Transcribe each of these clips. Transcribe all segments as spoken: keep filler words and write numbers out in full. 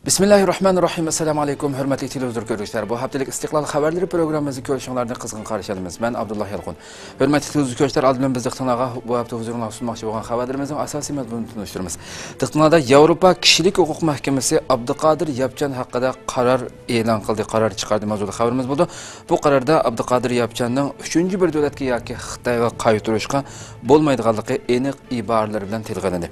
بىسمىللاھىررەھمانىررەھىم. ئەسسالامۇ ئەلەيكۇم، ھۆرمەتلىك تېلېۋىزور كۆرگۈچىلەر. بۇ ھەپتىلىك ئىستىقلال خەۋەرلىرى پروگراممىمىزنى كۆرۈشۈڭلارنى قىزغىن قارشى ئالىمىز. مەن ئابدۇللا يالقۇن. ھۆرمەتلىك تېلېۋىزور كۆرگۈچىلەر، ئالدى بىلەن بىز دىققىتىڭلارغا بۇ ھەپتە ھۇزۇرۇڭلارغا سۇنماقچى بولغان خەۋەرلىرىمىزنىڭ ئاساسىي مەزمۇنىنى تونۇشتۇرىمىز. دىققىتىڭلاردا ياۋروپا كىشىلىك ھوقۇق مەھكىمىسى ئابدۇقادىر ياپچان ھەققىدە قارار ئېلان قىلدى، قارار چىقاردى ماۋزۇلۇق خەۋىرىمىز بولىدۇ. بۇ قاراردا ئابدۇقادىر ياپچاننىڭ ئۈچىنچى بىر دۆلەتكە ياكى خىتايغا قايتۇرۇشقا بولمايدىغانلىقى ئېنىق ئىبارىلىرى بىلەن تىلغا ئېلىندى.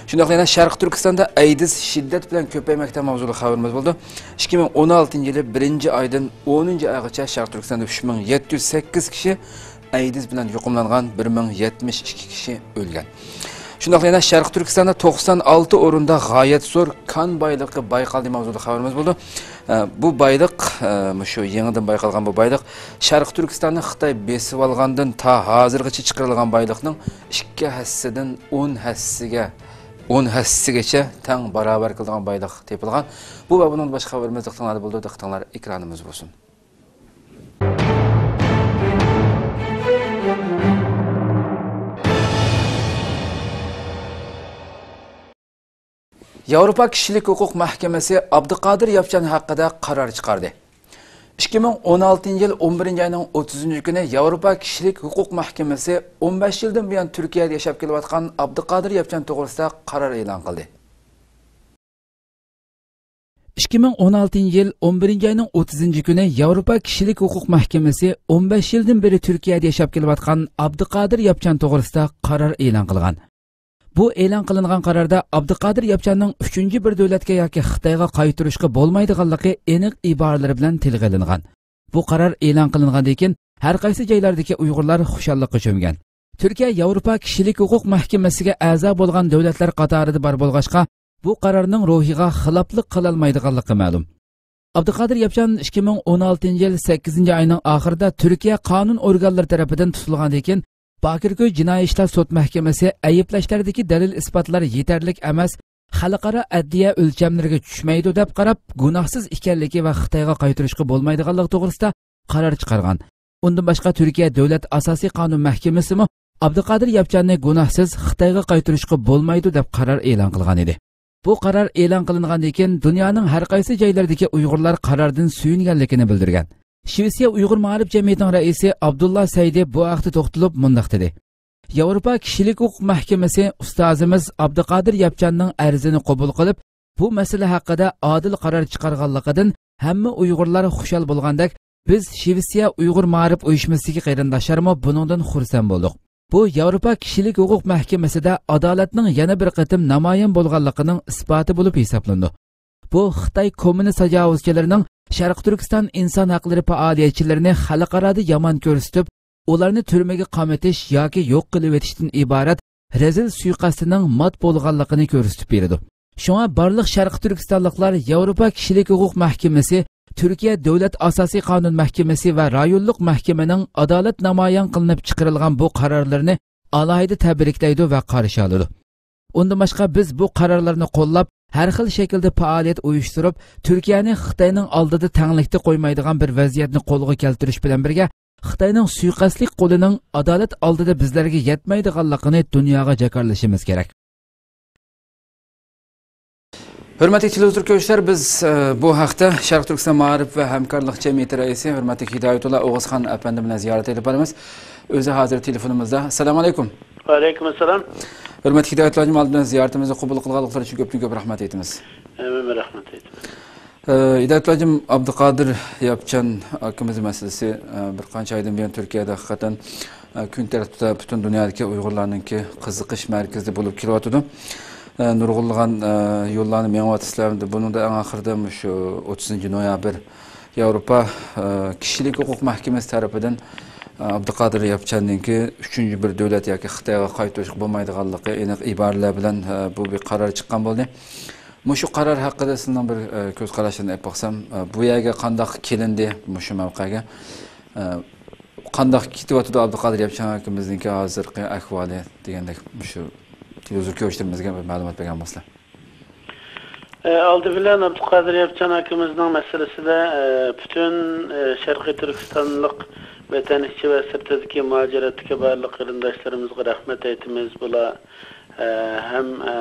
شۇنداقلا يەنە شەرقىي تۈركىستاندا ئەيدىز شىددەت بىلەن كۆپەيمەكتە ماۋزۇلۇق خەۋىرىمىز بولىدۇ. ئىككى مىڭ ئون ئالتىنچى يىلى بىرىنچى ئايدىن ئونىنچى ئايغىچە شەرقىي تۈركىستاندا ئۈچ مىڭ يەتتە يۈز سەككىز كىشى ئەيدىز بىلەن يۇقۇملانغان، بىر مىڭ يەتمىش ئىككى كىشى ئۆلگەن. شۇنداقلا يەنە شەرقىي تۈركىستاندا توقسان ئالتە ئورۇندا غايەت زور كان بايلىقى بايقالدى ماۋزۇلۇق خەۋىرىمىز بولىدۇ. ئە، بۇ بايلىق، ئە، مۇشۇ يېڭىدىن بايقالغان بۇ بايلىق شەرقىي تۈركىستاننى خىتاي بېسىۋالغاندىن تا ھازىرغىچە چىقىرىلغان بايلىقنىڭ ئىككى ھەسسىدىن ئون ھەسسىگە، ئون ھەسسىگىچە تەڭ باراۋەر قىلىدىغان بايلىق تېپىلغان. بۇ ۋە بۇنىڭدىن باشقا خەۋىرىمىز دىققىتىڭلاردا بولىدۇ، دىققىتىڭلار ئېكرانىمىزدا بولسۇن. ياۋروپا كىشىلىك ھوقۇق مەھكىمىسى ئابدۇقادىر ياپچان ھەققىدە قارار چىقاردى. ئىككى مىڭ ئون ئالتىنچى يىل ئون بىرىنچى ئاينىڭ ئوتتۇزىنچى كۈنى ياۋروپا كىشىلىك ھوقۇق مەھكىمىسى ئون بەش يىلدىن بۇيان تۈركىيەدە ياشاپ كېلىۋاتقان ئابدۇقادىر ياپچان توغرىسىدا قارار ئېلان قىلدى. ئىككى مىڭ ئون ئالتىنچى يىل ئون بىرىنچى ئاينىڭ ئوتتۇزىنچى كۈنى ياۋروپا كىشىلىك ھوقۇق مەھكىمىسى ئون بەش يىلدىن بېرى تۈركىيەدە ياشاپ كېلىۋاتقان ئابدۇقادىر ياپچان توغرىسىدا قارار ئېلان قىلغان. بۇ ئېلان قىلىنغان قاراردا ئابدۇقادىر ياپچاننىڭ ئۈچىنچى بىر دۆلەتكە ياكى خىتايغا قايتۇرۇشقا بولمايدىغانلىقى ئېنىق ئىبارىلىرى بىلەن تىلغا ئېلىنغان. بۇ قارار ئېلان قىلىنغاندىن كېيىن، ھەر قايسى جايلاردىكى ئۇيغۇرلار خۇشاللىققا چۆمگەن. تۈركىيە ياۋروپا كىشىلىك ھوقۇق مەھكىمىسىگە ئەزا بولغان دۆلەتلەر قاتارىدا بار بولغاچقا، بۇ قارارنىڭ روھىغا خىلاپلىق قىلالمايدىغانلىقى مەلۇم. ئابدۇقادىر ياپچان ئىككى مىڭ ئون ئالتىنچى يىل سەككىزىنچى ئاينىڭ ئاخىرىدا تۈركىيە قانۇن ئورگانلىرى تەرىپىدىن تۇتۇلغاندىن كېيىن، باكىركوي جىنايى ئىشلار سوت مەھكىمىسى ئەيىبلەشلەردىكى دەلىل-ئىسپاتلار يېتەرلىك ئەمەس، خەلقئارا ئەدلىيە ئۆلچەملىرىگە چۈشمەيدۇ دەپ قاراپ، گۇناھسىز ئىكەنلىكى ۋە خىتايغا قايتۇرۇشقا بولمايدىغانلىقى توغرىسىدا قارار چىقارغان. ئۇندىن باشقا، تۈركىيە دۆلەت ئاساسىي قانۇن مەھكىمىسىمۇ ئابدۇقادىر ياپچاننى گۇناھسىز خىتايغا قايتۇرۇشقا بولمايدۇ دەپ قارار ئېلان قىلغان ئىدى. بۇ قارار ئېلان قىلىنغاندىن كېيىن، دۇنيانىڭ ھەر قايسى جايلىرىدىكى ئۇيغۇرلار قاراردىن سۆيۈنگەنلىكىنى بىلدۈرگەن. شىۋېتسىيە ئۇيغۇر مائارىپ جەمئىيىتىنىڭ رەئىسى ئابدۇللا سەيدى بۇ ھەقتە توختىلىپ مۇنداق دېدى: ياۋروپا كىشىلىك ھوقۇق مەھكىمىسى ئۇستازىمىز ئابدۇقادىر ياپچاننىڭ ئەرزىنى قوبۇل قىلىپ، بۇ مەسىلە ھەققىدە ئادىل قارار چىقارغانلىقىدىن ھەممە ئۇيغۇرلار خۇشال بولغاندەك، بىز شىۋېتسىيە ئۇيغۇر مائارىپ ئۇيۇشمىسىدىكى قېرىنداشلارمۇ بۇنىڭدىن خۇرسەن بولدۇق. بۇ ياۋروپا كىشىلىك ھوقۇق مەھكىمىسىدە ئادالەتنىڭ يەنە بىر قېتىم نامايان بولغانلىقىنىڭ ئىسپاتى بولۇپ ھېسابلىنىدۇ. بۇ خىتاي كوممۇنىست تاجاۋۇزچىلىرىنىڭ شەرقىي تۈركىستان ئىنسان ھەقلىرى پائالىيەتچىلىرىنى خەلقئارادا يامان كۆرسىتىپ، ئۇلارنى تۈرمىگە قامىتىش ياكى يوق قىلىۋېتىشتىن ئىبارەت رەزىل سۇيىقەستىنىڭ مات بولغانلىقىنى كۆرسىتىپ بېرىدۇ. شۇڭا بارلىق شەرقىي تۈركىستانلىقلار ياۋروپا كىشىلىك ھوقۇق مەھكىمىسى، تۈركىيە دۆلەت ئاساسىي قانۇن مەھكىمىسى ۋە رايونلۇق مەھكىمىنىڭ ئادالەت نامايان قىلىنىپ چىقىرىلغان بۇ قارارلىرىنى ئالاھىدە تەبرىكلەيدۇ ۋە قارشى ئالىدۇ. ئۇندىن باشقا، بىز بۇ قارارلارنى قوللاپ، ھەر خىل شەكىلدە پائالىيەت ئۇيۇشتۇرۇپ، تۈركىيەنى خىتاينىڭ ئالدىدا تەڭلىكتە قويمايدىغان بىر ۋەزىيەتنى قولغا كەلتۈرۈش بىلەن بىرگە، خىتاينىڭ سۇيىقەستلىك قولىنىڭ ئادالەت ئالدىدا بىزلەرگە يەتمەيدىغانلىقىنى دۇنياغا جاكارلىشىمىز كېرەك. ھۆرمەتلىك تېلېۋىزور كۆرگۈچىلەر، بىز، ئە، بۇ ھەقتە شەرقىي تۈركىستان مائارىپ ۋە ھەمكارلىق جەمئىيىتى رەئىسى ھۆرمەتلىك ھىدايەتۇللا ئوغۇزخان ئەپەندى بىلەن زىيارەت ئېلىپ بارىمىز. ئۆزى ھازىر تېلېفونىمىزدا. ئەسسالامۇ ئەلەيكۇم. ۋەئەلەيكۇم ئەسسالام. ھۆرمەتلىك ھىدايەتۇللا ھاجىم، ئالدى بىلەن زىيارىتىمىزنى قوبۇل قىلغانلىقلىرى ئۈچۈن كۆپتىن كۆپ رەھمەت ئېيتىمىز. ھەممىمىز رەھمەت ئېيتىمىز. ئە، ھىدايەتۇللا ھاجىم، ئابدۇقادىر ياپچان ئاكىمىز مەسىلىسى، ئە، بىر قانچە ئايدىن بۇيان تۈركىيەدە ھەقىقەتەن، ئە، كۈن تەرتىپتە پۈتۈن دۇنيادىكى ئۇيغۇرلارنىڭكى قىزىقىش مەركىزىدە بولۇپ كېلىۋاتىدۇ. ئە، نۇرغۇنلىغان، ئە، يوللارنى مېڭىۋاتىسىلەر. بۇنىڭدا ئەڭ ئاخىرىدا مۇشۇ ئوتتۇزىنچى نويابىر ياۋروپا، ئە، كىشىلىك ھوقۇق مەھكىمىسى تەرىپىدىن، ئە، ئابدۇقادىر ياپچاننىڭكى ئۈچىنچى بىر دۆلەت ياكى خىتايغا قايتۇرۇشقا بولمايدىغانلىقى ئېنىق ئىبارىلەر بىلەن، ئە، بۇ بىر قارار چىققان بولدى. مۇشۇ قارار ھەققىدە سىزنىڭ بىر، ئە، كۆز قاراشىڭىزنى ئېلىپ باقسام، ئە، بۇ يەرگە قانداق كېلىندى، مۇشۇ مەۋقەگە، ئە، قانداق كېتىۋاتىدۇ ئابدۇقادىر ياپچان ئاكىمىزنىڭكى ھازىرقى ئەھۋالى دېگەندەك، مۇشۇ تېلېۋىزور كۆرگۈچىلىرىمىزگە بىر مەلۇمات بەرگەن بولسىلا. ئە، ئالدى بىلەن ئابدۇقادىر ياپچان ئاكىمىزنىڭ مەسىلىسىدە، ئە، پۈتۈن، ئە، شەرقىي تۈركىستانلىق ۋەتەن ئىچى ۋە سىرتىدىكى مۇھاجىرەتتىكى بارلىق قېرىنداشلىرىمىزغا رەھمەت ئېيتىمىز. بۇلار ئە، ھەم، ئە،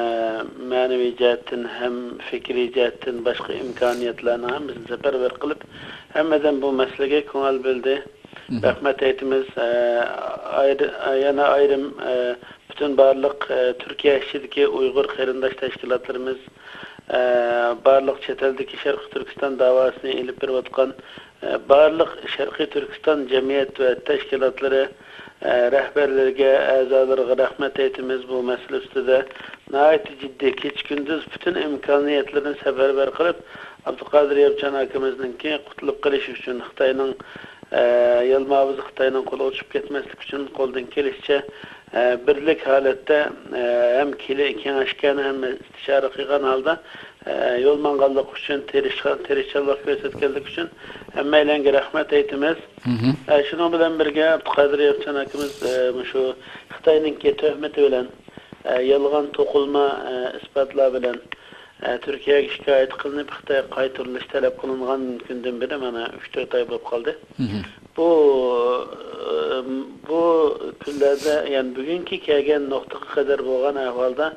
مەنىۋى جەھەتتىن، ھەم پىكرىي جەھەتتىن باشقا ئىمكانىيەتلەرنىڭ ھەممىسىنى سەپەرۋەر قىلىپ، ھەممىدىن بۇ مەسىلىگە كۆڭۈل بۆلدى. مھم. رەھمەت ئېيتىمىز. ئە، ئايرى-، يەنە ئايرىم، ئە، پۈتۈن بارلىق، ئە، تۈركىيە ئىچىدىكى ئۇيغۇر قېرىنداش تەشكىلاتلىرىمىز، ئە، بارلىق چەت ئەلدىكى شەرقىي تۈركىستان داۋاسىنى ئېلىپ بېرىۋاتقان، ئە، بارلىق شەرقىي تۈركىستان جەمئىيەت ۋە تەشكىلاتلىرى، ئە، رەھبەرلىرىگە، ئەزالىرىغا رەھمەت ئېيتىمىز. بۇ مەسىلە ئۈستىدە ناھايىتى جىددىي، كېچە-كۈندۈز پۈتۈن ئىمكانىيەتلىرىنى سەپەرۋەر قىلىپ، ئابدۇقادىر ياپچان ئاكىمىزنىڭكى قۇتۇلۇپ قېلىشى ئۈچۈن، خىتاينىڭ، ئە، يالماۋۇزى خىتاينىڭ قولىغا چۈشۈپ كەتمەسلىك ئۈچۈن قولىدىن كېلىشىچە، ئە، بىرلىك ھالەتتە، ئە، ھەم كېلى-، كېڭەشكەن، ھەم ئىستىشارە قىلغان ھالدا، ئە، يول ماڭغانلىقى ئۈچۈن، تىرىشقان، تىرىشچانلىق كۆرسەتكەنلىكى ئۈچۈن ھەممەيلەنگە رەھمەت ئېيتىمىز. مھم. ئە، شۇنىڭ بىلەن بىرگە، ئابدۇقادىر ياپچان ئاكىمىز، ئە، مۇشۇ خىتاينىڭكى تۆھمىتى بىلەن، ئە، يالغان توقۇلما، ئە، ئىسپاتلار بىلەن، ئە، تۈركىيەگە شىكايەت قىلىنىپ، خىتايغا قايتۇرۇلۇش تەلەپ قىلىنغان كۈندىن بېرى مانا ئۈچ تۆت ئاي بولۇپ قالدى. مھم. بۇ، ئە، بۇ كۈنلەردە، يەنى بۈگۈنكى كەلگەن نۇقتىغا قەدەر بولغان ئەھۋالدا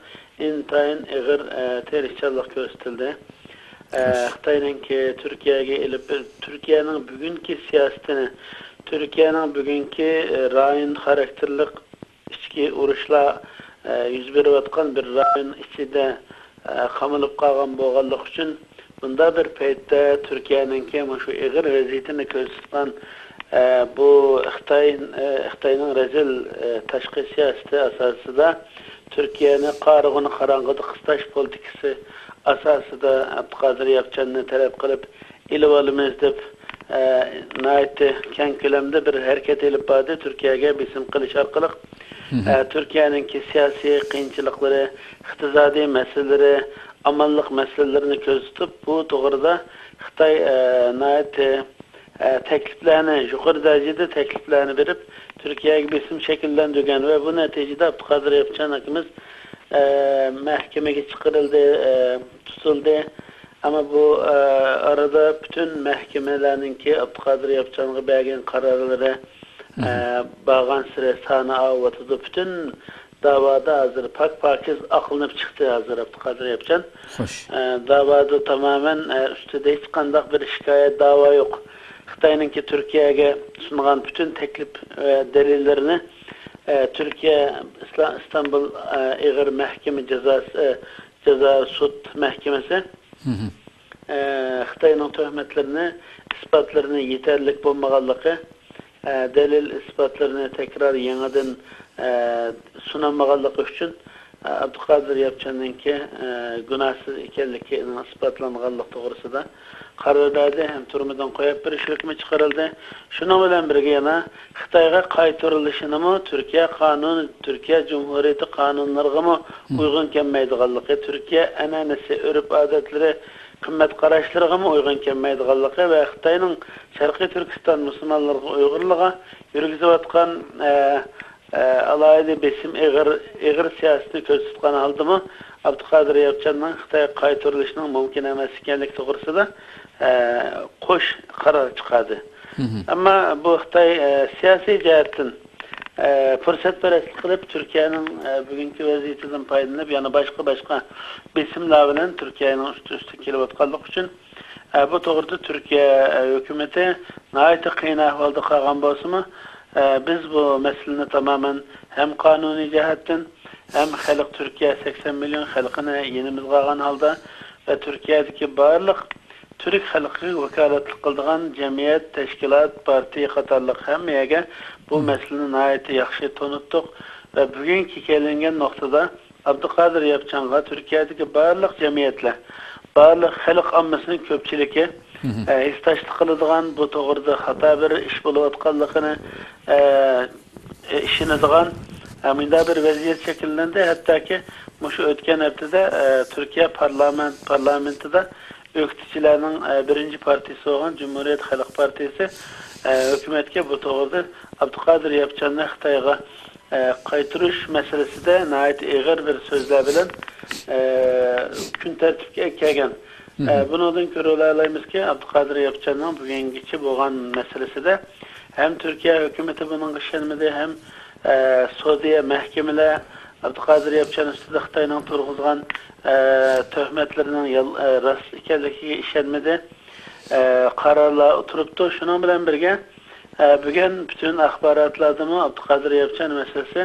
ئىنتايىن ئېغىر، ئە، تىرىشچانلىق كۆرسىتىلدى. ئە، خوش. خىتاينىڭكى تۈركىيەگە ئېلىپ، تۈركىيەنىڭ بۈگۈنكى سىياسىتىنى، تۈركىيەنىڭ بۈگۈنكى، ئە، رايون خاراكتېرلىق ئىچكى ئۇرۇشلار، ئە، يۈز بېرىۋاتقان بىر رايون ئىچىدە، ئە، قامىلىپ قالغان بولغانلىقى ئۈچۈن، بۇنداق بىر پەيتتە تۈركىيەنىڭكى مۇشۇ ئېغىر ۋەزىيىتىنى كۆرسىتىدىغان، ئە، بۇ خىتاي، ئە، خىتاينىڭ رەزىل، ئە، تاشقى سىياسىتى ئاساسىدا تۈركىيەنى قارىغۇنى قاراڭغۇدا قىستاش پولىتىكىسى ئاساسىدا ئابدۇقادىر ياپچاننى تەلەپ قىلىپ، ئېلىۋالىمىز دەپ، ئە، ناھايىتى كەڭ كۆلەمدە بىر ھەرىكەت ئېلىپ باردى. تۈركىيەگە بېسىم قىلىش ئارقىلىق، مھم. ئە، تۈركىيەنىڭكى سىياسىي قىيىنچىلىقلىرى، ئىقتىسادىي مەسىلىلىرى، ئامانلىق مەسىلىلىرىنى كۆزىتىپ، بۇ توغرىدا خىتاي، ئە، ناھايىتى، ئە، تەكلىپلەرنى، يۇقىرى دەرىجىدە تەكلىپلەرنى بېرىپ، تۈركىيەگە بېسىم شەكىللەندۈرگەن ۋە بۇ نەتىجىدە ئابدۇقادىر ياپچان ئاكىمىز، ئە، مەھكىمىگە چىقىرىلدى، ئە، تۇتۇلدى. ئەمما بۇ، ئە، ئارىدا پۈتۈن مەھكىمىلەرنىڭكى ئابدۇقادىر ياپچانغا بەرگەن قارارلىرى، ئە، مھم. بارغانسېرى سانى ئاۋۇۋاتىدۇ. پۈتۈن داۋادا ھازىر پاك-پاكىز ئاقلىنىپ چىقتى ھازىر ئابدۇقادىر ياپچان. خوش. ئە، داۋادا تامامەن، ئە، ئۈستىدە ھېچقانداق بىر شىكايەت، داۋا يوق. خىتاينىڭكى تۈركىيەگە سۇنغان پۈتۈن تەكلىپ ۋە دەلىللىرىنى، ئە، تۈركىيە ئىسلا-، ئىستانبۇل، ئە، ئېغىر مەھكىمە جازاسى، ئە، جازا سوت مەھكىمىسى، مھم. ئە، خىتاينىڭ تۆھمەتلىرىنى، ئىسپاتلىرىنى يېتەرلىك بولمىغانلىقى، ئە، دەلىل ئىسپاتلىرىنى تەكرار يېڭىدىن، ئە، سۇنالمىغانلىقى ئۈچۈن، ئە، ئابدۇقادىر ياپچاننىڭكى، ئە، گۇناھسىز ئىكەنلىكىنىڭ ئىسپاتلانغانلىقى توغرىسىدا قارار بەردى ھەم تۈرمىدىن قويۇپ بېرىش ھۆكمى چىقىرىلدى. شۇنىڭ بىلەن بىرگە يەنە خىتايغا قايتۇرۇلۇشىنىمۇ تۈركىيە قانۇنى، تۈركىيە جۇمھۇرىيىتى قانۇنلىرىغىمۇ مم. ئۇيغۇن كەلمەيدىغانلىقى، تۈركىيە ئەنئەنىسى، ئۆرپ-ئادەتلىرى، قىممەت قاراشلىرىغىمۇ ئۇيغۇن كەلمەيدىغانلىقى ۋە خىتاينىڭ شەرقىي تۈركىستان مۇسۇلمانلىرىغا، ئۇيغۇرلارغا يۈرگۈزۈۋاتقان، ئە، ئە، ئالاھىدە بېسىم، ئېغىر، ئېغىر سىياسىتىنى كۆرسىتىپ چىققان ھالدىمۇ، ئابدۇقادىر ياپچاننىڭ خىتايغا قايتۇرۇلۇشىنىڭ مۇمكىن ئەمەس ئىكەنلىكى توغرىسىدا، ئە، قوش قارار چىقاردى. مھم. ئەمما بۇ خىتاي، ئە، سىياسىي جەھەتتىن، ئە، پۇرسەتپەرەسلىك قىلىپ، تۈركىيەنىڭ، ئە، بۈگۈنكى ۋەزىيىتىدىن پايدىلىنىپ، يەنە باشقا، باشقا بېسىملار بىلەن تۈركىيەنىڭ ئۈستى، ئۈستىگە كېلىۋاتقانلىقى ئۈچۈن، ئە، بۇ توغرىدا تۈركىيە، ئە، ھۆكۈمىتى ناھايىتى قىيىن ئەھۋالدا قالغان بولسىمۇ، ئە، بىز بۇ مەسىلىنى تامامەن ھەم قانۇنىي جەھەتتىن، ھەم خەلق، تۈركىيە سەكسەن مىليون خەلقىنى يېنىمىزغا ئالغان ھالدا ۋە تۈركىيەدىكى بارلىق تۈرك خەلقىگە ۋاكالەتلىك قىلىدىغان جەمئىيەت، تەشكىلات، پارتىيە قاتارلىق ھەممە يەرگە بۇ مم. مەسىلىنى ناھايىتى ياخشى تونۇتتۇق ۋە بۈگۈنكى كېلىنگەن نۇقتىدا ئابدۇقادىر ياپچانغا تۈركىيەدىكى بارلىق جەمئىيەتلەر، بارلىق خەلق ئاممىسىنىڭ كۆپچىلىكى، مم. ئە، ھېسداشلىق قىلىدىغان، بۇ توغرىدا خاتا بىر ئىش بولۇۋاتقانلىقىنى، ئە، ئىشىنىدىغان، ئە، مۇنداق بىر ۋەزىيەت شەكىللەندى. ھەتتاكى مۇشۇ ئۆتكەن ھەپتىدە، ئە، تۈركىيە پارلامېنت، پارلامېنتىدا ئۆكتىچىلەرنىڭ، ئە، بىرىنچى پارتىيىسى بولغان جۇمھۇرىيەت خەلق پارتىيىسى، ئە، ھۆكۈمەتكە بۇ توغرىدا ئابدۇقادىر ياپچاننى خىتايغا، ئە، قايتۇرۇش مەسىلىسىدە ناھايىتى ئېغىر بىر سۆزلەر بىلەن، ئە، كۈن تەرتىپكە كەلگەن. ئە، مم. بۇنىڭدىن كۆرۈۋالالايمىزكى، ئابدۇقادىر ياپچاننىڭ بۈگۈنگىچە بولغان مەسىلىسىدە ھەم تۈركىيە ھۆكۈمىتى بۇنىڭغا ئىشەنمىدى، ھەم، ئە، سعودىيە مەھكىمىلەر ئابدۇقادىر ياپچان ئۈستىدە خىتاينىڭ تۇرغۇزغان، ئە، تۆھمەتلىرىنىڭ يال-، ئە، راست ئىكەنلىكىگە ئىشەنمىدى. ئە، قارارلار تۇرۇپتۇ. شۇنىڭ بىلەن بىرگە، ئە، بۈگۈن پۈتۈن ئاخباراتلاردىمۇ ئابدۇقادىر ياپچان مەسىلىسى،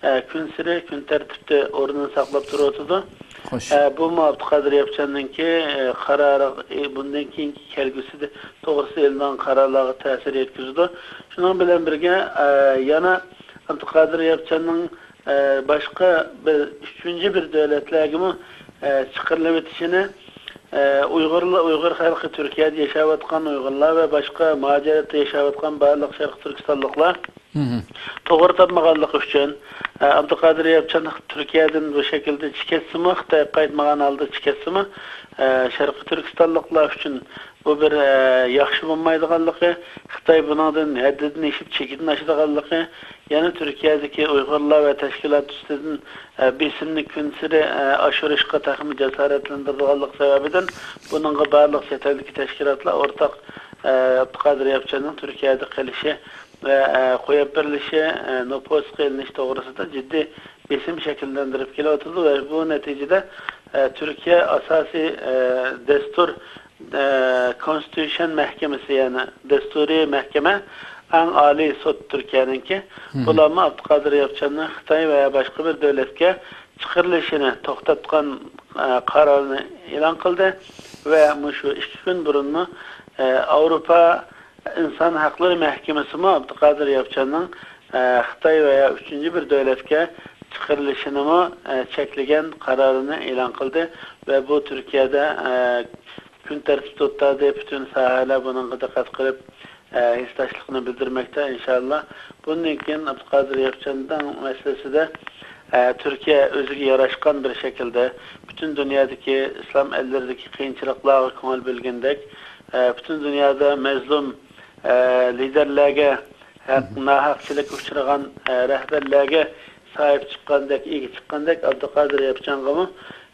ئە، كۈنسېرى كۈن تەرتىپتە ئورنىنى ساقلاپ تۇرۇۋاتىدۇ. خوش. ئە، بۇمۇ ئابدۇقادىر ياپچاننىڭكى، ئە، قارارى، ئە، بۇندىن كېيىنكى كەلگۈسىدە توغرىسىدا ئېلىنغان قارارلارغا تەسىر يەتكۈزىدۇ. شۇنىڭ بىلەن بىرگە، ئە، يەنە ئابدۇقادىر ياپچاننىڭ، ئە، باشقا بىر ئۈچىنچى بىر دۆلەتلەرگىمۇ، ئە، چىقىرىلىۋېتىشىنى، ئە، ئۇيغۇرلار، ئۇيغۇر خەلقى، تۈركىيەدە ياشاۋاتقان ئۇيغۇرلار ۋە باشقا مۇھاجىرەتتە ياشاۋاتقان بارلىق شەرقىي تۈركىستانلىقلار مهم. توغرا تاپمىغانلىقى ئۈچۈن، ئە، ئابدۇقادىر ياپچان تۈركىيەدىن بۇ شەكىلدە چىقىپ كەتسىمۇ، خىتايغا قايتمىغان ھالدا چىقىپ كەتسىمۇ، ئە، شەرقىي تۈركىستانلىقلار ئۈچۈن بۇ بىر، ئە، ياخشى بولمايدىغانلىقى، خىتاي بۇنىڭدىن ھەددىدىن ئېشىپ، چېكىدىن ئاشىدىغانلىقى، يەنە تۈركىيەدىكى ئۇيغۇرلار ۋە تەشكىلات ئۈستىدىن، ئە، بېسىمنى كۈنسېرى، ئە، ئاشۇرۇشقا تېخىمۇ جاسارەتلەندۈرىدىغانلىقى سەۋەبىدىن، بۇنىڭغا بارلىق چەت ئەلدىكى تەشكىلاتلار ئورتاق، ئە، ئابدۇقادىر ياپچاننىڭ تۈركىيەدە قېلىشى ۋە، ئە، قويۇپ بېرىلىشى، ئە، نوپۇسقا ئېلىنىش توغرىسىدا جىددىي بېسىم شەكىللەندۈرۈپ كېلىۋاتىدۇ ۋە بۇ نەتىجىدە، ئە، تۈركىيە ئاساسىي، ئە، دەستۇر، ئە، كونستىتۇشن مەھكىمىسى، يەنى دەستۇرىي مەھكىمە، ئەڭ ئالىي سوت تۈركىيەنىڭكى، مم. بۇلارمۇ ئابدۇقادىر ياپچاننى خىتاي ۋە باشقا بىر دۆلەتكە چىقىرىلىشىنى توختاتقان، ئە، قارارنى ئېلان قىلدى ۋە مۇشۇ ئىككى كۈن بۇرۇنمۇ، ئە، ئاۋروپا ئىنسان ھەقلىرى مەھكىمىسىمۇ ئابدۇقادىر ياپچاننىڭ، ئە، خىتاي ۋە يا ئۈچىنچى بىر دۆلەتكە چىقىرىلىشىنىمۇ، ئە، چەكلىگەن قارارىنى ئېلان قىلدى ۋە بۇ تۈركىيەدە، ئە، كۈن تەرتىپتە ئولتۇردى. پۈتۈن ساھەلەر بۇنىڭغا دىققەت قىلىپ، ئە، ھېسداشلىقىنى بىلدۈرمەكتە، ئىنشاللا. بۇندىن كېيىن ئابدۇقادىر ياپچاننىڭ مەسىلىسىدە، ئە، تۈركىيە ئۆزىگە ياراشقان بىر شەكىلدە پۈتۈن دۇنيادىكى ئىسلام ئەللىرىدىكى قىيىنچىلىقلارغا كۆڭۈل بۆلگەندەك، ئە، پۈتۈن دۇنيادا مەزلۇم، ئە، لىدەرلەرگە، ھەق، مم. ناھەقچىلىككە ئۇچرىغان، ئە، رەھبەرلەرگە ساھىب چىققاندەك، ئىگە چىققاندەك، ئابدۇقادىر ياپچانغىمۇ،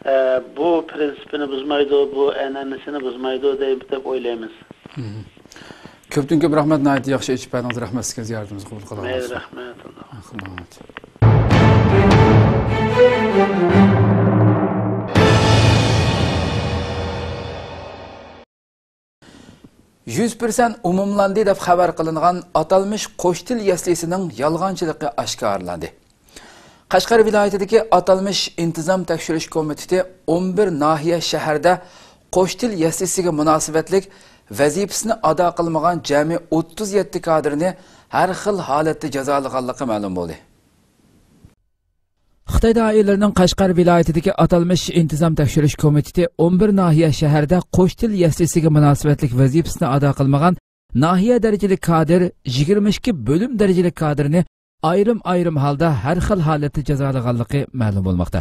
ئە، بۇ پىرىنسىپىنى بۇزمايدۇ، بۇ ئەنئەنىسىنى بۇزمايدۇ دەي-، دەپ ئويلايمىز. مم. كۆپتىن كۆپ رەھمەت، ناھايىتى ياخشى ئېچىپ بەردىڭىز، رەھمەت سىزگە، زىيارىتىمىزنى قوبۇل قىلغان مەيلى، بولسا. رەھمەت. يۈز پىرسەنت ئومۇملاندى دەپ خەۋەر قىلىنغان ئاتالمىش قوش تىل يەسلىسىنىڭ يالغانچىلىقى ئاشكارىلاندى. قەشقەر ۋىلايىتىدىكى ئاتالمىش ئىنتىزام تەكشۈرۈش كومىتېتى ئون بىر ناھىيە، شەھەردە قوش تىل يەسلىسىگە مۇناسىۋەتلىك ۋەزىپىسىنى ئادا قىلمىغان جەمئىي ئوتتۇز يەتتە كادىرنى ھەر خىل ھالەتتە جازالىغانلىقى مەلۇم بولدى. خىتاي دائىرىلىرىنىڭ قەشقەر ۋىلايىتىدىكى ئاتالمىش ئىنتىزام تەكشۈرۈش كومىتېتى ئون بىر ناھىيە، شەھەردە قوش تىل يەسلىسىگە مۇناسىۋەتلىك ۋەزىپىسىنى ئادا قىلمىغان ناھىيە دەرىجىلىك كادىر، يىگىرمە ئىككى بۆلۈم دەرىجىلىك كادىرنى ئايرىم-ئايرىم ھالدا ھەر خىل ھالەتتە جازالىغانلىقى مەلۇم بولماقتا.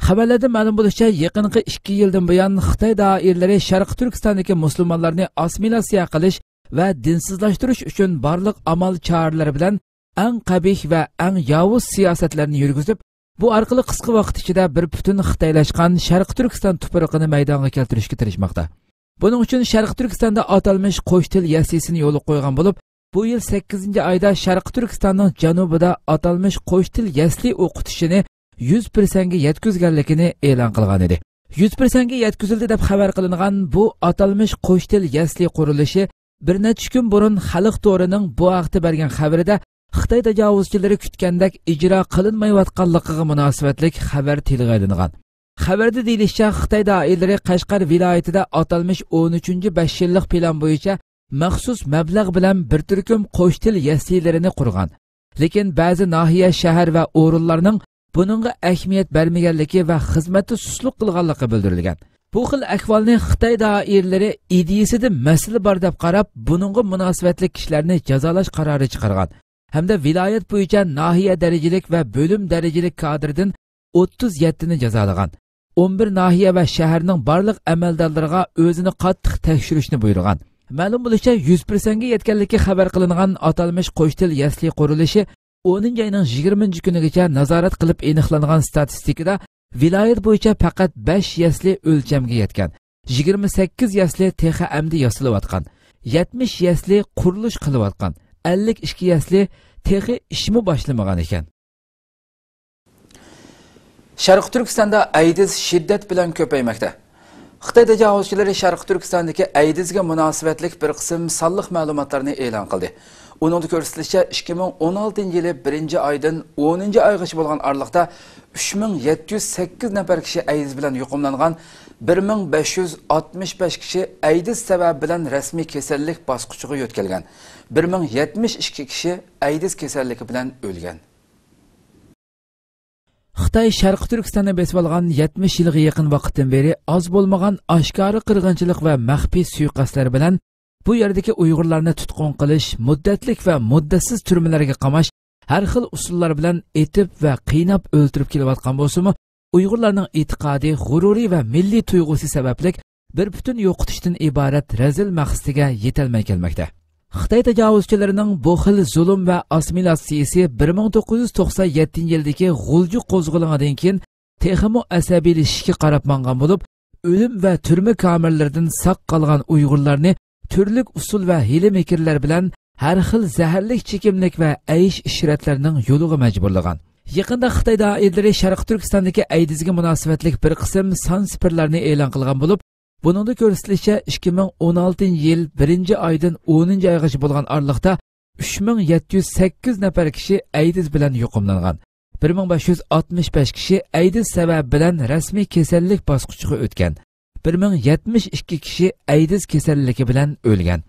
خەۋەرلەردىن مەلۇم بولۇشىچە، يېقىنقى ئىككى يىلدىن بۇيان خىتاي دائىرىلىرى شەرقىي تۈركىستاندىكى مۇسۇلمانلارنى ئاسسىمىلياتسىيە قىلىش ۋە دىنسىزلاشتۇرۇش ئۈچۈن بارلىق ئامال-چارىلەر بىلەن ئەڭ قەبىھ ۋە ئەڭ ياۋۇز سىياسەتلەرنى يۈرگۈزۈپ، بۇ ئارقىلىق قىسقا ۋاقىت ئىچىدە بىر پۈتۈن خىتايلاشقان شەرقىي تۈركىستان تۇپرىقىنى مەيدانغا كەلتۈرۈشكە تىرىشماقتا. بۇنىڭ ئۈچۈن شەرقىي تۈركىستاندا ئاتالمىش قوش تىل يەسلىسىنى يولغا قويغان بولۇپ، بۇ يىل سەككىزىنچى ئايدا شەرقىي تۈركىستاننىڭ جەنۇبىدا ئاتالمىش قوش تىل يەسلى ئوقۇتۇشىنى يۈز پىرسەنتكە يەتكۈزگەنلىكىنى ئېلان قىلغان ئىدى. يۈز پىرسەنتكە يەتكۈزۈلدى دەپ خەۋەر قىلىنغان بۇ ئاتالمىش قوش تىل يەسلى قۇرۇلۇشى بىر نەچچە كۈن بۇرۇن خەلق تورىنىڭ بۇ ھەقتە بەرگەن خەۋىرىدە خىتاي تاجاۋۇزچىلىرى كۈتكەندەك ئىجرا قىلىنمايۋاتقانلىقىغا مۇناسىۋەتلىك خەۋەر تىلغا ئېلىنغان. خەۋەردە دېيىلىشىچە، خىتاي دائىرىلىرى قەشقەر ۋىلايىتىدە ئاتالمىش ئون ئۈچىنچى بەش يىللىق پىلان بويىچە مەخسۇس مەبلەغ بىلەن بىر تۈركۈم قوش تىل يەسلىلىرىنى قۇرغان. لېكىن بەزى ناھىيە، شەھەر ۋە ئورۇنلارنىڭ بۇنىڭغا ئەھمىيەت بەرمىگەنلىكى ۋە خىزمەتتە سۇسلۇق قىلغانلىقى بىلدۈرۈلگەن. بۇ خىل ئەھۋالنى خىتاي دائىرىلىرى ئىدىيىسىدە مەسىلە بار دەپ قاراپ، بۇنىڭغا مۇناسىۋەتلىك كىشىلەرنى جازالاش قارارى چىقارغان ھەمدە ۋىلايەت بويىچە ناھىيە دەرىجىلىك ۋە بۆلۈم دەرىجىلىك كادىردىن ئوتتۇز يەتتىنى جازالىغان. ئون بىر ناھىيە ۋە شەھەرنىڭ بارلىق ئەمەلدارلىرىغا ئۆزىنى قاتتىق تەكشۈرۈشنى بۇيرۇغان. مەلۇم بولۇشىچە، يۈز پىرسەنتكە يەتكەنلىكى خەۋەر قىلىنغان ئاتالمىش قوش تىل يەسلى قۇرۇلۇشى ئونىنچى ئاينىڭ يىگىرمىنچى كۈنىگىچە نازارەت قىلىپ ئېنىقلانغان ستاتىستىكىدا ۋىلايەت بويىچە پەقەت بەش يەسلى ئۆلچەمگە يەتكەن، يىگىرمە سەككىز يەسلى تېخى ئەمدى ياسىلىۋاتقان، يەتمىش يەسلى قۇرۇلۇش قىلىۋاتقان، ئەللىك ئىككى يەسلى تېخى ئىشمۇ باشلىمىغان ئىكەن. شەرقىي تۈركىستاندا ئەيدىز شىددەت بىلەن كۆپەيمەكتە. خىتاي تاجاۋۇزچىلىرى شەرقىي تۈركىستاندىكى ئەيدىزگە مۇناسىۋەتلىك بىر قىسىم سانلىق مەلۇماتلارنى ئېلان قىلدى. ئۇنىڭدا كۆرسىتىلىشىچە، ئىككى مىڭ ئون ئالتىنچى يىلى بىرىنچى ئايدىن ئونىنچى ئايغىچە بولغان ئارىلىقتا ئۈچ مىڭ يەتتە يۈز سەككىز نەپەر كىشى ئەيدىز بىلەن يۇقۇملانغان، بىر مىڭ بەش يۈز ئاتمىش بەش كىشى ئەيدىز سەۋەبى بىلەن رەسمىي كېسەللىك باسقۇچىغا يۆتكەلگەن، بىر مىڭ يەتمىش ئىككى كىشى ئەيدىز كېسەللىكى بىلەن ئۆلگەن. خىتاي شەرقىي تۈركىستاننى بېسىۋالغان يەتمىش يىلغا يېقىن ۋاقىتتىن بېرى ئاز بولمىغان ئاشكارا قىرغىنچىلىق ۋە مەخپىي سۇيىقەستلەر بىلەن بۇ يەردىكى ئۇيغۇرلارنى تۇتقۇن قىلىش، مۇددەتلىك ۋە مۇددەتسىز تۈرمىلەرگە قاماش، ھەر خىل ئۇسۇللار بىلەن ئېتىپ ۋە قىيناپ ئۆلتۈرۈپ كېلىۋاتقان بولسىمۇ، ئۇيغۇرلارنىڭ ئېتىقادى، غۇرۇرى ۋە مىللىي تۇيغۇسى سەۋەبلىك بىر پۈتۈن يوقىتىشتىن ئىبارەت رەزىل مەقسىتىگە يېتەلمەي كەلمەكتە. خىتاي تاجاۋۇزچىلىرىنىڭ بۇ خىل زۇلۇم ۋە ئاسسىمىلياتسىيىسى بىر مىڭ توققۇز يۈز توقسان يەتتىنچى يىلدىكى غۇلجا قوزغىلىڭىدىن كېيىن تېخىمۇ ئەسەبىيلىشىشكە قاراپ ماڭغان بولۇپ، ئۆلۈم ۋە تۈرمە كامېرلىرىدىن ساق قالغان ئۇيغۇرلارنى تۈرلۈك ئۇسۇل ۋە ھىيلە-مىكىرلەر بىلەن ھەر خىل زەھەرلىك چېكىملىك ۋە ئەيش-ئىشرەتلەرنىڭ يولىغا مەجبۇرلىغان. يېقىندا خىتاي دائىرىلىرى شەرقىي تۈركىستاندىكى ئەيدىزگە مۇناسىۋەتلىك بىر قىسىم سان سىپىرلارنى ئېلان قىلغان بولۇپ، بۇنىڭدا كۆرسىتىلىشىچە، ئىككى مىڭ ئون ئالتىنچى يىل بىرىنچى ئايدىن ئونىنچى ئايغىچە بولغان ئارىلىقتا ئۈچ مىڭ يەتتە يۈز سەككىز نەپەر كىشى ئەيدىز بىلەن يۇقۇملانغان، بىر مىڭ بەش يۈز ئاتمىش بەش كىشى ئەيدىز سەۋەبى بىلەن رەسمىي كېسەللىك باسقۇچىغا ئۆتكەن، بىر مىڭ يەتمىش ئىككى كىشى ئەيدىز كېسەللىكى بىلەن ئۆلگەن.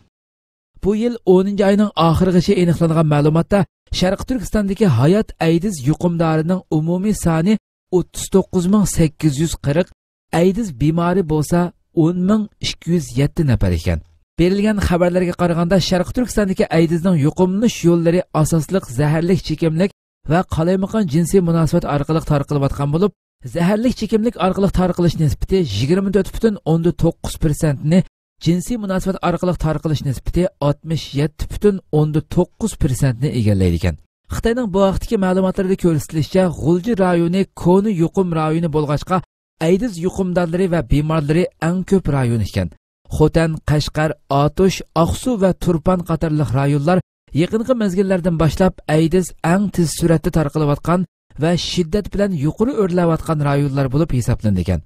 بۇ يىل ئونىنچى ئاينىڭ ئاخىرىغىچە ئېنىقلانغان مەلۇماتتا، شەرقىي تۈركىستاندىكى ھايات ئەيدىز يۇقۇمدارىنىڭ ئومۇمىي سانى ئوتتۇز توققۇز مىڭ سەككىز يۈز قىرىق، ئەيدىز بىمارى بولسا ئون مىڭ ئىككى يۈز يەتتە نەپەر ئىكەن. بېرىلگەن خەۋەرلەرگە قارىغاندا، شەرقىي تۈركىستاندىكى ئەيدىزنىڭ يۇقۇملىنىش يوللىرى ئاساسلىق زەھەرلىك چېكىملىك ۋە قالايمىقان جىنسىي مۇناسىۋەت ئارقىلىق تارقىلىۋاتقان بولۇپ، زەھەرلىك چېكىملىك ئارقىلىق تارقىلىش نىسبىتى يىگىرمە تۆت پۈتۈن ئوندىن توققۇز پىرسەنتنى، جىنسىي مۇناسىۋەت ئارقىلىق تارقىلىش نىسبىتى ئاتمىش يەتتە پۈتۈن ئوندىن توققۇز پىرسەنتنى ئىگىلەيدىكەن. خىتاينىڭ بۇ ھەقتىكى مەلۇماتلىرىدا كۆرسىتىلىشىچە، غۇلجا رايونى كونا يۇقۇم رايونى بولغاچقا، ئەيدىز يۇقۇمدارلىرى ۋە بىمارلىرى ئەڭ كۆپ رايون ئىكەن. خوتەن، قەشقەر، ئاتۇش، ئاقسۇ ۋە تۇرپان قاتارلىق رايونلار يېقىنقى مەزگىللەردىن باشلاپ ئەيدىز ئەڭ تېز سۈرئەتتە تارقىلىۋاتقان ۋە شىددەت بىلەن يۇقىرى ئۆرلەۋاتقان رايونلار بولۇپ ھېسابلىنىدىكەن.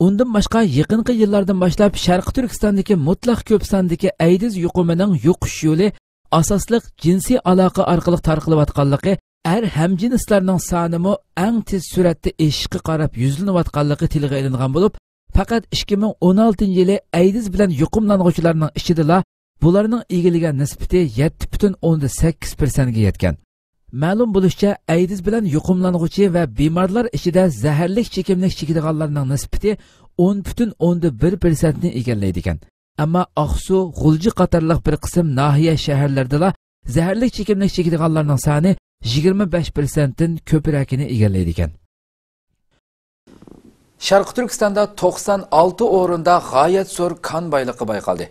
ئۇندىن باشقا، يېقىنقى يىللاردىن باشلاپ شەرقىي تۈركىستاندىكى مۇتلەق كۆپ ساندىكى ئەيدىز يۇقۇمىنىڭ يۇقۇش يولى ئاساسلىق جىنسىي ئالاقە ئارقىلىق تارقىلىۋاتقانلىقى، ئەر ھەمجىنسلارنىڭ سانىمۇ ئەڭ تېز سۈرئەتتە ئېشىشقا قاراپ يۈزلىنىۋاتقانلىقى تىلغا ئېلىنغان بولۇپ، پەقەت ئىككى مىڭ ئون ئالتىنچى يىلى ئەيدىز بىلەن يۇقۇملانغۇچىلارنىڭ ئىچىدىلا بۇلارنىڭ ئىگىلىگەن نىسبىتى يەتتە پۈتۈن ئوندىن سەككىز پىرسەنتكە يەتكەن. مەلۇم بولۇشىچە، ئەيدىز بىلەن يۇقۇملانغۇچى ۋە بىمارلار ئىچىدە زەھەرلىك چېكىملىك چېكىدىغانلارنىڭ نىسبىتى ئون پۈتۈن ئوندىن بىر پىرسەنتنى ئىگىلەيدىكەن. ئەمما ئاقسۇ، غۇلجا قاتارلىق بىر قىسىم ناھىيە، شەھەرلەردىلا زەھەرلىك چېكىملىك چېكىدىغانلارنىڭ سانى يىگىرمە بەش پىرسەنتتىن كۆپرەكىنى ئىگىلەيدىكەن. شەرقىي تۈركىستاندا توقسان ئالتە ئورۇندا غايەت زور كان بايلىقى بايقالدى.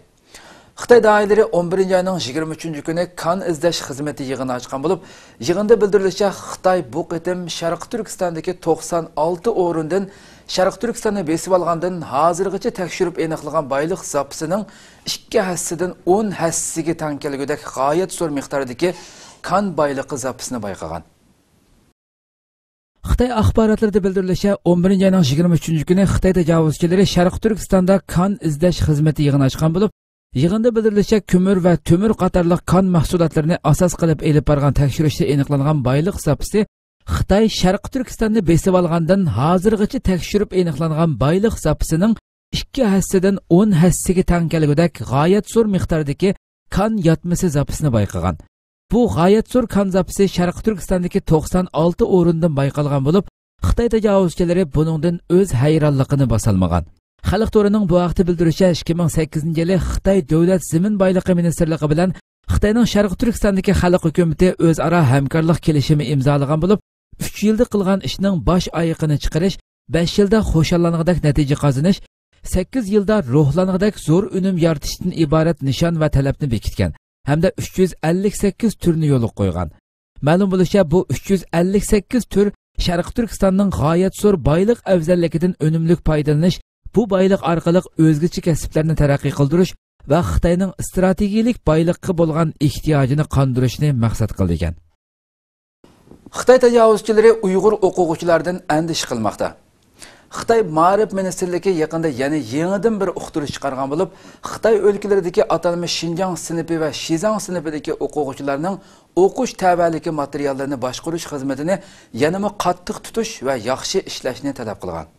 خىتاي دائىرىلىرى ئون بىرىنچى ئاينىڭ يىگىرمە ئۈچىنچى كۈنى كان ئىزدەش خىزمىتى يىغىنى ئاچقان بولۇپ، يىغىندا بىلدۈرۈلۈشىچە، خىتاي بۇ قېتىم شەرقىي تۈركىستاندىكى توقسان ئالتە ئورۇندىن شەرقىي تۈركىستاننى بېسىۋالغاندىن ھازىرغىچە تەكشۈرۈپ ئېنىقلىغان بايلىق زاپىسىنىڭ ئىككى ھەسسىدىن ئون ھەسسىگە تەڭ كەلگۈدەك غايەت زور مىقداردىكى كان بايلىقى زاپىسىنى بايقىغان. خىتاي ئاخباراتلىرىدا بىلدۈرۈلۈشىچە، ئون بىرىنچى ئاينىڭ يىگىرمە ئۈچىنچى كۈنى خىتاي تاجاۋۇزچىلىرى شەرقىي تۈركىستاندا كان ئىزدەش خىزمىتى يىغىنى ئاچقان بولۇپ، يىغىندا بىلدۈرۈلۈشىچە، كۆمۈر ۋە تۆمۈر قاتارلىق كان مەھسۇلاتلىرىنى ئاساس قىلىپ ئېلىپ بارغان تەكشۈرۈشتە ئېنىقلانغان بايلىق زاپىسى خىتاي شەرقىي تۈركىستاننى بېسىۋالغاندىن ھازىرغىچە تەكشۈرۈپ ئېنىقلانغان بايلىق زاپىسىنىڭ ئىككى ھەسسىدىن ئون ھەسسىگە تەڭ كەلگۈدەك غايەت زور مىقداردىكى كان ياتمىسى زاپىسىنى بايقىغان. بۇ غايەت زور كان زاپىسى شەرقىي تۈركىستاندىكى توقسان ئالتە ئورۇندىن بايقالغان بولۇپ، خىتاي تاجاۋۇزچىلىرى بۇنىڭدىن ئۆز ھەيرانلىقىنى باسالمىغان. خەلق تورىنىڭ بۇ ھەقتە بىلدۈرۈشىچە، ئىككى مىڭ سەككىزىنچى يىلى خىتاي دۆلەت زېمىن بايلىقى مىنىستىرلىقى بىلەن خىتاينىڭ شەرقىي تۈركىستاندىكى خەلق ھۆكۈمىتى ئۆزئارا ھەمكارلىق كېلىشىمى ئىمزالىغان بولۇپ، ئۈچ يىلدا قىلغان ئىشنىڭ باش ئايىقىنى چىقىرىش، بەش يىلدا خۇشاللانغۇدەك نەتىجە قازىنىش، سەككىز يىلدا روھلانغۇدەك زور ئۈنۈم يارىتىشتىن ئىبارەت نىشان ۋە تەلەپنى بېكىتكەن ھەمدە ئۈچ يۈز ئەللىك سەككىز تۈرنى يولغا قويغان. مەلۇم بولۇشىچە، بۇ ئۈچ يۈز ئەللىك سەككىز تۈر شەرقىي تۈركىستاننىڭ غايەت زور بايلىق ئەۋزەللىكىدىن ئۈنۈملۈك پايدىلىنىش، بۇ بايلىق ئارقىلىق ئۆزگىچە كەسىپلەرنى تەرەققىي قىلدۇرۇش ۋە خىتاينىڭ ئىستراتېگىيەلىك بايلىققا بولغان ئېھتىياجىنى قاندۇرۇشنى مەقسەت قىلىدىكەن. خىتاي تاجاۋۇزچىلىرى ئۇيغۇر ئوقۇغۇچىلاردىن ئەندىشە قىلماقتا. خىتاي مائارىپ مىنىستىرلىكى يېقىندا يەنە يېڭىدىن بىر ئۇقتۇرۇش چىقارغان بولۇپ، خىتاي ئۆلكىلىرىدىكى ئاتالمىش شىنجاڭ سىنىپى ۋە شىزاڭ سىنىپىدىكى ئوقۇغۇچىلارنىڭ ئوقۇش تەۋەلىكى ماتېرىياللىرىنى باشقۇرۇش خىزمىتىنى يەنىمۇ قاتتىق تۇتۇش ۋە ياخشى ئىشلەشنى تەلەپ قىلغان.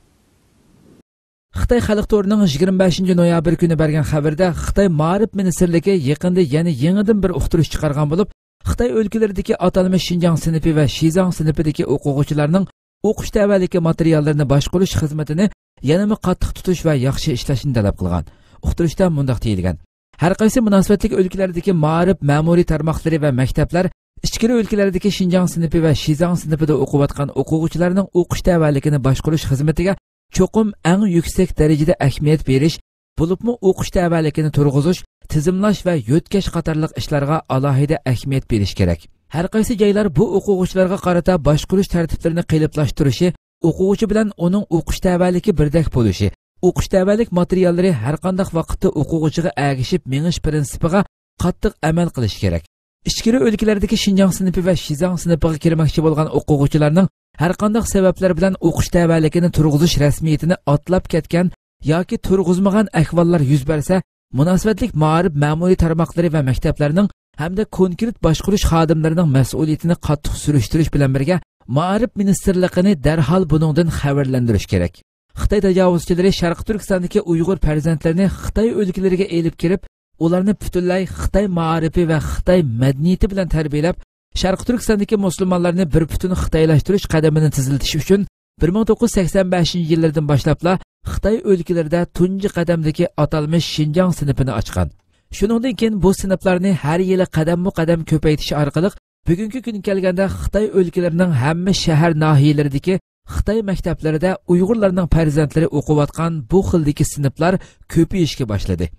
خىتاي خەلق تورىنىڭ يىگىرمە بەشىنچى نويابىر كۈنى بەرگەن خەۋىرىدە، خىتاي مائارىپ مىنىستىرلىكى يېقىندا يەنە يېڭىدىن بىر ئۇقتۇرۇش چىقارغان بولۇپ، خىتاي ئۆلكىلىرىدىكى ئاتالمىش شىنجاڭ سىنىپى ۋە شىزاڭ سىنىپىدىكى ئوقۇغۇچىلارنىڭ ئوقۇش تەۋەلىكى ماتېرىياللىرىنى باشقۇرۇش خىزمىتىنى يەنىمۇ قاتتىق تۇتۇش ۋە ياخشى ئىشلەشنى تەلەپ قىلغان. ئۇقتۇرۇشتا مۇنداق دېيىلگەن: ھەر قايسى مۇناسىۋەتلىك ئۆلكىلەردىكى مائارىپ مەمۇرىي تارماقلىرى ۋە مەكتەپلەر ئىچكىرى ئۆلكىلەردىكى شىنجاڭ سىنىپى ۋە شىزاڭ سىنىپىدا ئوقۇۋاتقان ئوقۇغۇچىلارنىڭ ئوقۇش تەۋەلىكىنى باشقۇرۇش خىزمىتىگە چوقۇم ئەڭ يۈكسەك دەرىجىدە ئەھمىيەت بېرىش، بولۇپمۇ ئوقۇش تەۋەلىكىنى تۇرغۇزۇش، تىزىملاش ۋە يۆتكەش قاتارلىق ئىشلارغا ئالاھىدە ئەھمىيەت بېرىش كېرەك. ھەر قايسى جايلار بۇ ئوقۇغۇچىلارغا قارىتا باشقۇرۇش تەرتىپلىرىنى قېلىپلاشتۇرۇشى، ئوقۇغۇچى بىلەن ئۇنىڭ ئوقۇش تەۋەلىكى بىردەك بولۇشى، ئوقۇش تەۋەلىك ماتېرىياللىرى ھەرقانداق ۋاقىتتا ئوقۇغۇچىغا ئەگىشىپ مېڭىش پىرىنسىپىغا قاتتىق ئەمەل قىلىش كېرەك. ئىچكىرى ئۆلكىلەردىكى شىنجاڭ سىنىپى ۋە شىزاڭ سىنىپىغا كىرمەكچى بولغان ئوقۇغۇچىلارنىڭ ھەرقانداق سەۋەبلەر بىلەن ئوقۇش تەۋەلىكىنى تۇرغۇزۇش رەسمىيىتىنى ئاتلاپ كەتكەن ياكى تۇرغۇزمىغان ئەھۋاللار يۈز بەرسە، مۇناسىۋەتلىك مائارىپ مەمۇرىي تارماقلىرى ۋە مەكتەپلەرنىڭ ھەمدە كونكرېت باشقۇرۇش خادىملىرىنىڭ مەسئۇلىيىتىنى قاتتىق سۈرۈشتۈرۈش بىلەن بىرگە، مائارىپ مىنىستىرلىقىنى دەرھال بۇنىڭدىن خەۋەرلەندۈرۈش كېرەك. خىتاي تاجاۋۇزچىلىرى شەرقىي تۈركىستاندىكى ئۇيغۇر پەرزەنتلىرىنى خىتاي ئۆلكىلىرىگە ئېلىپ كىرىپ، ئۇلارنى پۈتۈنلەي خىتاي مائارىپى ۋە خىتاي مەدەنىيىتى بىلەن تەربىيەلەپ، شەرقىي تۈركىستاندىكى مۇسۇلمانلارنى بىر پۈتۈن خىتايلاشتۇرۇش قەدىمىنى تېزلىتىش ئۈچۈن بىر مىڭ توققۇز يۈز سەكسەن بەشىنچى يىللىرىدىن باشلاپلا خىتاي ئۆلكىلىرىدە تۇنجى قەدەمدىكى ئاتالمىش شىنجاڭ سىنىپىنى ئاچقان. شۇنىڭدىن كېيىن بۇ سىنىپلارنى ھەر يىلى قەدەممۇ قەدەم كۆپەيتىش ئارقىلىق، بۈگۈنكى كۈنگە كەلگەندە خىتاي ئۆلكىلىرىنىڭ ھەممە شەھەر ناھىيەلىرىدىكى خىتاي مەكتەپلىرىدە ئۇيغۇرلارنىڭ پەرزەنتلىرى ئوقۇۋاتقان بۇ خىلدىكى سىنىپلار كۆپىيىشكە باشلىدى.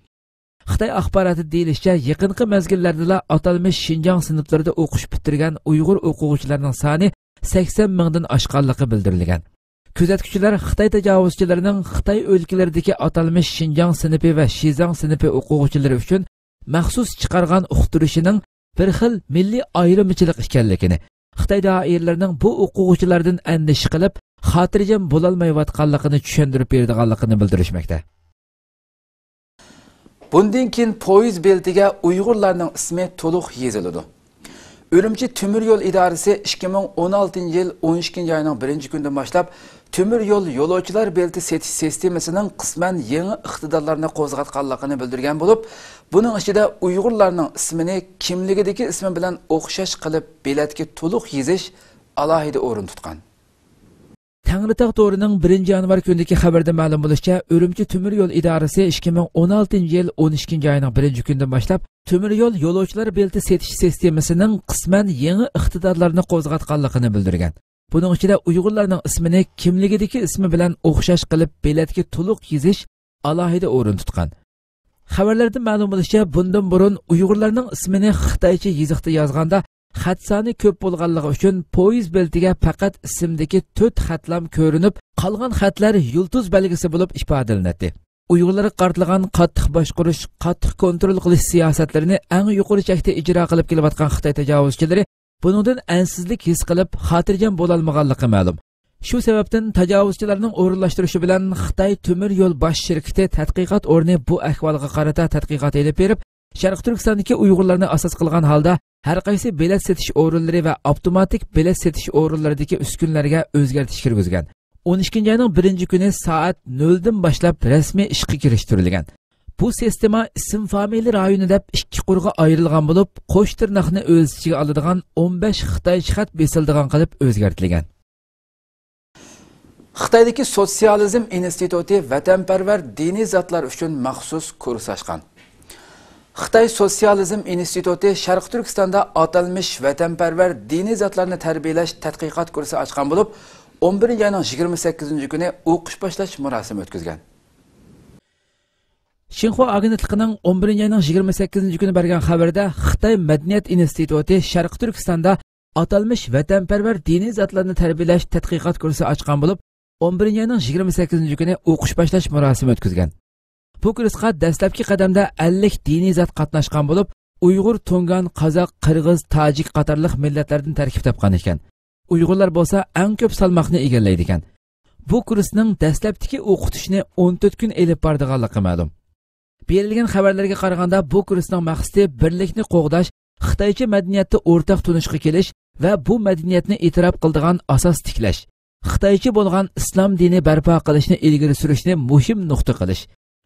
خىتاي ئاخباراتىدا دېيىلىشىچە، يېقىنقى مەزگىللەردىلا ئاتالمىش شىنجاڭ سىنىپلىرىدا ئوقۇش پۈتتۈرگەن ئۇيغۇر ئوقۇغۇچىلارنىڭ سانى سەكسەن مىڭدىن ئاشقانلىقى بىلدۈرۈلگەن. كۆزەتكۈچىلەر خىتاي تاجاۋۇزچىلىرىنىڭ خىتاي ئۆلكىلىرىدىكى ئاتالمىش شىنجاڭ سىنىپى ۋە شىزاڭ سىنىپى ئوقۇغۇچىلىرى ئۈچۈن مەخسۇس چىقارغان ئۇقتۇرۇشىنىڭ بىر خىل مىللىي ئايرىمىچىلىق ئىكەنلىكىنى، خىتاي دائىرىلىرىنىڭ بۇ ئوقۇغۇچىلاردىن ئەندىشە قىلىپ، خاتىرجەم بولالمايۋاتقانلىقىنى چۈشەندۈرۈپ بېرىدىغانلىقىنى بىلدۈرۈشمەكتە. بۇندىن كېيىن پويىز بېلىتىگە ئۇيغۇرلارنىڭ ئىسمى تولۇق يېزىلىدۇ. ئۈرۈمچى تۆمۈر يول ئىدارىسى ئىككى مىڭ ئون ئالتىنچى يىل ئون ئىككىنچى ئاينىڭ بىرىنچى كۈنىدىن باشلاپ تۆمۈر يول يولۇچىلار بېلىتى سېتىش سىستېمىسىنىڭ قىسمەن يېڭى ئىقتىدارلارنى قوزغاتقانلىقىنى بىلدۈرگەن بولۇپ، بۇنىڭ ئىچىدە ئۇيغۇرلارنىڭ ئىسمىنى كىملىكىدىكى ئىسمى بىلەن ئوخشاش قىلىپ بېلەتكە تولۇق يېزىش ئالاھىدە ئورۇن تۇتقان. تەڭرىتاغ تورىنىڭ بىرىنچى يانۋار كۈنىدىكى خەۋىرىدە مەلۇم بولۇشىچە، ئۈرۈمچى تۆمۈر يول ئىدارىسى ئىككى مىڭ ئون ئالتىنچى يىل ئون ئىككىنچى ئاينىڭ بىرىنچى كۈنىدىن باشلاپ تۆمۈر يول يولۇچىلار بېلىتى سېتىش سىستېمىسىنىڭ قىسمەن يېڭى ئىقتىدارلارنى قوزغاتقانلىقىنى بىلدۈرگەن. بۇنىڭ ئىچىدە ئۇيغۇرلارنىڭ ئىسمىنى كىملىكىدىكى ئىسمى بىلەن ئوخشاش قىلىپ بېلەتكە تولۇق يېزىش ئالاھىدە ئورۇن تۇتقان. خەۋەرلەردىن مەلۇم بولۇشىچە، بۇندىن بۇرۇن ئۇيغۇرلارنىڭ ئىسمىنى خىتايچە يېزىقتا يازغاندا، خەت سانى كۆپ بولغانلىقى ئۈچۈن پويىز بېلىتىگە پەقەت ئىسىمدىكى تۆت خەتلام كۆرۈنۈپ، قالغان خەتلەر يۇلتۇز بەلگىسى بولۇپ ئىپادىلىنەتتى. ئۇيغۇرلارغا قارىتىلغان قاتتىق باشقۇرۇش، قاتتىق كونترول قىلىش سىياسەتلىرىنى ئەڭ يۇقىرى چەكتە ئىجرا قىلىپ كېلىۋاتقان خىتاي تاجاۋۇزچىلىرى بۇنىڭدىن ئەنسىزلىك ھېس قىلىپ، خاتىرجەم بولالمىغانلىقى مەلۇم. شۇ سەۋەبتىن تاجاۋۇزچىلارنىڭ ئورۇنلاشتۇرۇشى بىلەن خىتاي تۆمۈر يول باش شىركىتى تەتقىقات ئورنى بۇ ئەھۋالغا قارىتا تەتقىقات ئېلىپ بېرىپ، شەرقىي تۈركىستاندىكى ئۇيغۇرلارنى ئاساس قىلغان ھالدا ھەر قايسى بېلەت سېتىش ئورۇنلىرى ۋە ئاپتوماتىك بېلەت سېتىش ئورۇنلىرىدىكى ئۈسكۈنىلەرگە ئۆزگەرتىش كىرگۈزگەن. ئون ئىككىنچى ئاينىڭ بىرىنچى كۈنى سائەت نۆلدىن باشلاپ رەسمىي ئىشقا كىرىشتۈرۈلگەن. بۇ سىستېما ئىسىم فامىلە رايونى دەپ ئىككى قۇرغا ئايرىلغان بولۇپ، قوش تىرناقنى ئۆز ئىچىگە ئالىدىغان ئون بەش خىتايچە خەت بېسىلىدىغان قىلىپ ئۆزگەرتىلگەن. خىتايدىكى سوتسىيالىزم ئىنستىتۇتى ۋەتەنپەرۋەر دىنىي زاتلار ئۈچۈن مەخسۇس كۇرس ئاچقان. خىتاي سوتسىيالىزم ئىنستىتۇتى شەرقىي تۈركىستاندا ئاتالمىش ۋەتەنپەرۋەر دىنىي زاتلارنى تەربىيەلەش تەتقىقات كۇرسى ئاچقان بولۇپ، ئون بىرىنچى ئاينىڭ يىگىرمە سەككىزىنچى كۈنى ئوقۇش باشلاش مۇراسىمى ئۆتكۈزگەن. شىنخۇا ئاگېنتلىقىنىڭ ئون بىرىنچى ئاينىڭ يىگىرمە سەككىزىنچى كۈنى بەرگەن خەۋىرىدە، خىتاي مەدەنىيەت ئىنستىتۇتى شەرقىي تۈركىستاندا ئاتالمىش ۋەتەنپەرۋەر دىنىي زاتلارنى تەربىيەلەش تەتقىقات كۇرسى ئاچقان بولۇپ، ئون بىرىنچى ئاينىڭ يىگىرمە سەككىزىنچى كۈنى ئوقۇش باشلاش مۇراسىمى ئۆتكۈزگەن. بۇ كۇرسقا دەسلەپكى قەدەمدە ئەللىك دىنىي زات قاتناشقان بولۇپ، ئۇيغۇر، تۇڭگان، قازاق، قىرغىز، تاجىك قاتارلىق مىللەتلەردىن تەركىب تاپقان ئىكەن. ئۇيغۇرلار بولسا ئەڭ كۆپ سالماقنى ئىگىلەيدىكەن. بۇ كۇرسنىڭ دەسلەپتىكى ئوقۇتۇشنى ئون تۆت كۈن ئېلىپ بارىدىغانلىقى مەلۇم. بېرىلگەن خەۋەرلەرگە قارىغاندا، بۇ كۇرسنىڭ مەقسىتى بىرلىكنى قوغداش، خىتايچە مەدەنىيەتتە ئورتاق تونۇشقا كېلىش ۋە بۇ مەدەنىيەتنى ئېتىراپ قىلىدىغان ئاساس تىكلەش، خىتايچە بولغان ئىسلام دىنى بەرپا قىلىشنى ئىلگىرى سۈرۈشنى مۇھىم نۇقتا قىلىش،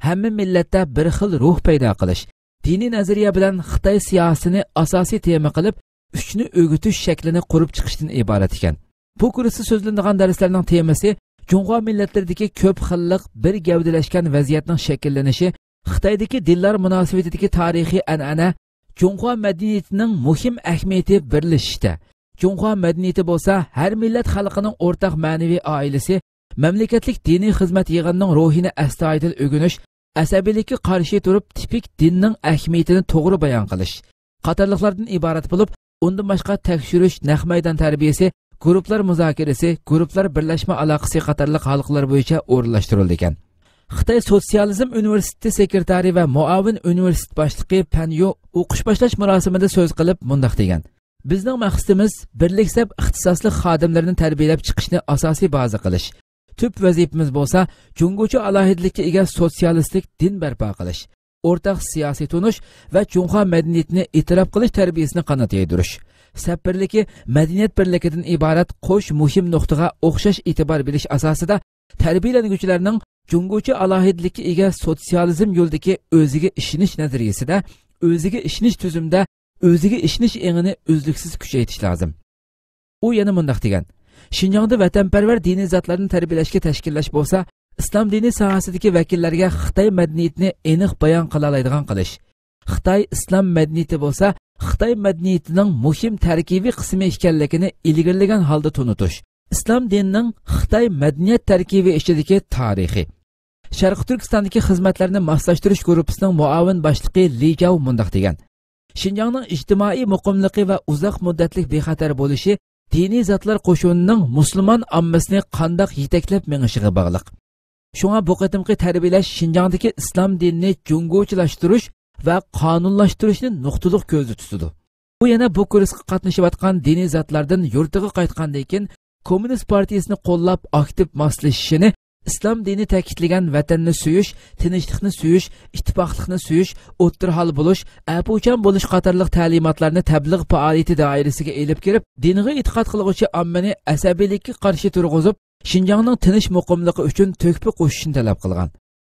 ھەممە مىللەتتە بىر خىل روھ پەيدا قىلىش، دىنىي نەزەرىيە بىلەن خىتاي سىياسىتىنى ئاساسىي تېما قىلىپ، ئۈچنى ئۆگىتىش شەكلىنى قۇرۇپ چىقىشتىن ئىبارەت ئىكەن. بۇ كۇرستا سۆزلىنىدىغان دەرسلەرنىڭ تېمىسى جۇڭخۇا مىللەتلىرىدىكى كۆپ خىللىق بىر گەۋدىلەشكەن ۋەزىيەتنىڭ شەكىللىنىشى، خىتايدىكى دىنلار مۇناسىۋىتىدىكى تارىخىي ئەنئەنە، جۇڭخۇا مەدەنىيىتىنىڭ مۇھىم ئەھمىيىتى بىرلىشىشتە، جۇڭخۇا مەدەنىيىتى بولسا ھەر مىللەت خەلقىنىڭ ئورتاق مەنىۋى ئائىلىسى، مەملىكەتلىك دىنىي خىزمەت يىغىنىنىڭ روھىنى ئەستايىدىل ئۆگىنىش، ئەسەبىيلىككە قارشى تۇرۇپ تىپىك دىننىڭ ئەھمىيىتىنى توغرا بايان قىلىش قاتارلىقلاردىن ئىبارەت بولۇپ، ئۇندىن باشقا تەكشۈرۈش، نەق مەيدان تەربىيىسى، گۇرۇپپىلار مۇزاكىرىسى، گۇرۇپپىلار بىرلەشمە ئالاقىسى قاتارلىق ھالقىلار بويىچە ئورۇنلاشتۇرۇلىدىكەن. خىتاي سوتسىيالىزم ئۇنىۋېرسىتېتى سېكرېتارى ۋە مۇئاۋىن ئۇنىۋېرسىتېت باشلىقى پەن يۇ ئوقۇش باشلاش مۇراسىمىدا سۆز قىلىپ مۇنداق دېگەن: بىزنىڭ مەقسىتىمىز بىرلىكسەپ ئىختىساسلىق خادىملىرىنى تەربىيەلەپ چىقىشنى ئاساسىي بازا قىلىش. تۈپ ۋەزىپىمىز بولسا جۇڭگوچە ئالاھىدىلىككە ئىگە سوتسىيالىستىك دىن بەرپا قىلىش، ئورتاق سىياسىي تونۇش ۋە جۇڭخۇا مەدەنىيىتىنى ئېتىراپ قىلىش تەربىيىسىنى قانات يايدۇرۇش. سەپ بىرلىكى مەدەنىيەت بىرلىكىدىن ئىبارەت قوش مۇھىم نۇقتىغا ئوخشاش ئېتىبار بېرىش ئاساسىدا تەربىيەلەنگۈچىلەرنىڭ جۇڭگوچە ئالاھىدىلىككە ئىگە سوتسىيالىزم يولىدىكى ئۆزىگە ئىشىنىش نەزەرىيىسىدە ئۆزىگە ئىشىنىش تۈزۈمدە ئۆزىگە ئىشىنىش ئېڭىنى ئۈزلۈكسىز كۈچەيتىش لازىم. ئۇ يەنە مۇنداق دېگەن: شىنجاڭدا ۋەتەنپەرۋەر دىنىي زاتلارنى تەربىيەلەشكە تەشكىللەش بولسا، ئىسلام دىنى ساھەسىدىكى ۋەكىللەرگە خىتاي مەدەنىيىتىنى ئېنىق بايان قىلالايدىغان قىلىش، خىتاي ئىسلام مەدەنىيىتى بولسا خىتاي مەدەنىيىتىنىڭ مۇھىم تەركىبىي قىسمى ئىكەنلىكىنى ئىلگىرىلىگەن ھالدا تونۇتۇش، ئىسلام دىنىنىڭ خىتاي مەدەنىيەت تەركىبى ئىچىدىكى تارىخى. شەرقىي تۈركىستاندىكى خىزمەتلەرنى ماسلاشتۇرۇش گۇرۇپپىسىنىڭ مۇئاۋىن باشلىقى لى جاۋ مۇنداق دېگەن: شىنجاڭنىڭ ئىجتىمائىي مۇقىملىقى ۋە ئۇزاق مۇددەتلىك بىخەتەر بولۇشى دىنىي زاتلار قوشۇنىنىڭ مۇسۇلمان ئاممىسىنى قانداق يېتەكلەپ مېڭىشىغا باغلىق. شۇڭا بۇ قېتىمقى تەربىيەلەش شىنجاڭدىكى ئىسلام دىنىنى جۇڭگوچىلاشتۇرۇش ۋە قانۇنلاشتۇرۇشنى نۇقتىلىق كۆزدە تۇتىدۇ. ئۇ يەنە بۇ كۇرسقا قاتنىشىۋاتقان دىنىي زاتلاردىن يۇرتىغا قايتقاندىن كېيىن كوممۇنىست پارتىيىسىنى قوللاپ ئاكتىپ ماسلىشىشىنى، ئىسلام دىنى تەكىتلىگەن ۋەتەننى سۆيۈش، تىنچلىقنى سۆيۈش، ئىتتىپاقلىقنى سۆيۈش، ئوتتۇرا ھال بولۇش، ئەپۇچان بولۇش قاتارلىق تەلىماتلارنى تەبلىغ پائالىيىتى دائىرىسىگە ئېلىپ كىرىپ، دىنغا ئېتىقاد قىلغۇچى ئاممىنى ئەسەبىيلىككە قارشى تۇرغۇزۇپ، شىنجاڭنىڭ تىنچ مۇقىملىقى ئۈچۈن تۆھپە قوشۇشنى تەلەپ قىلغان.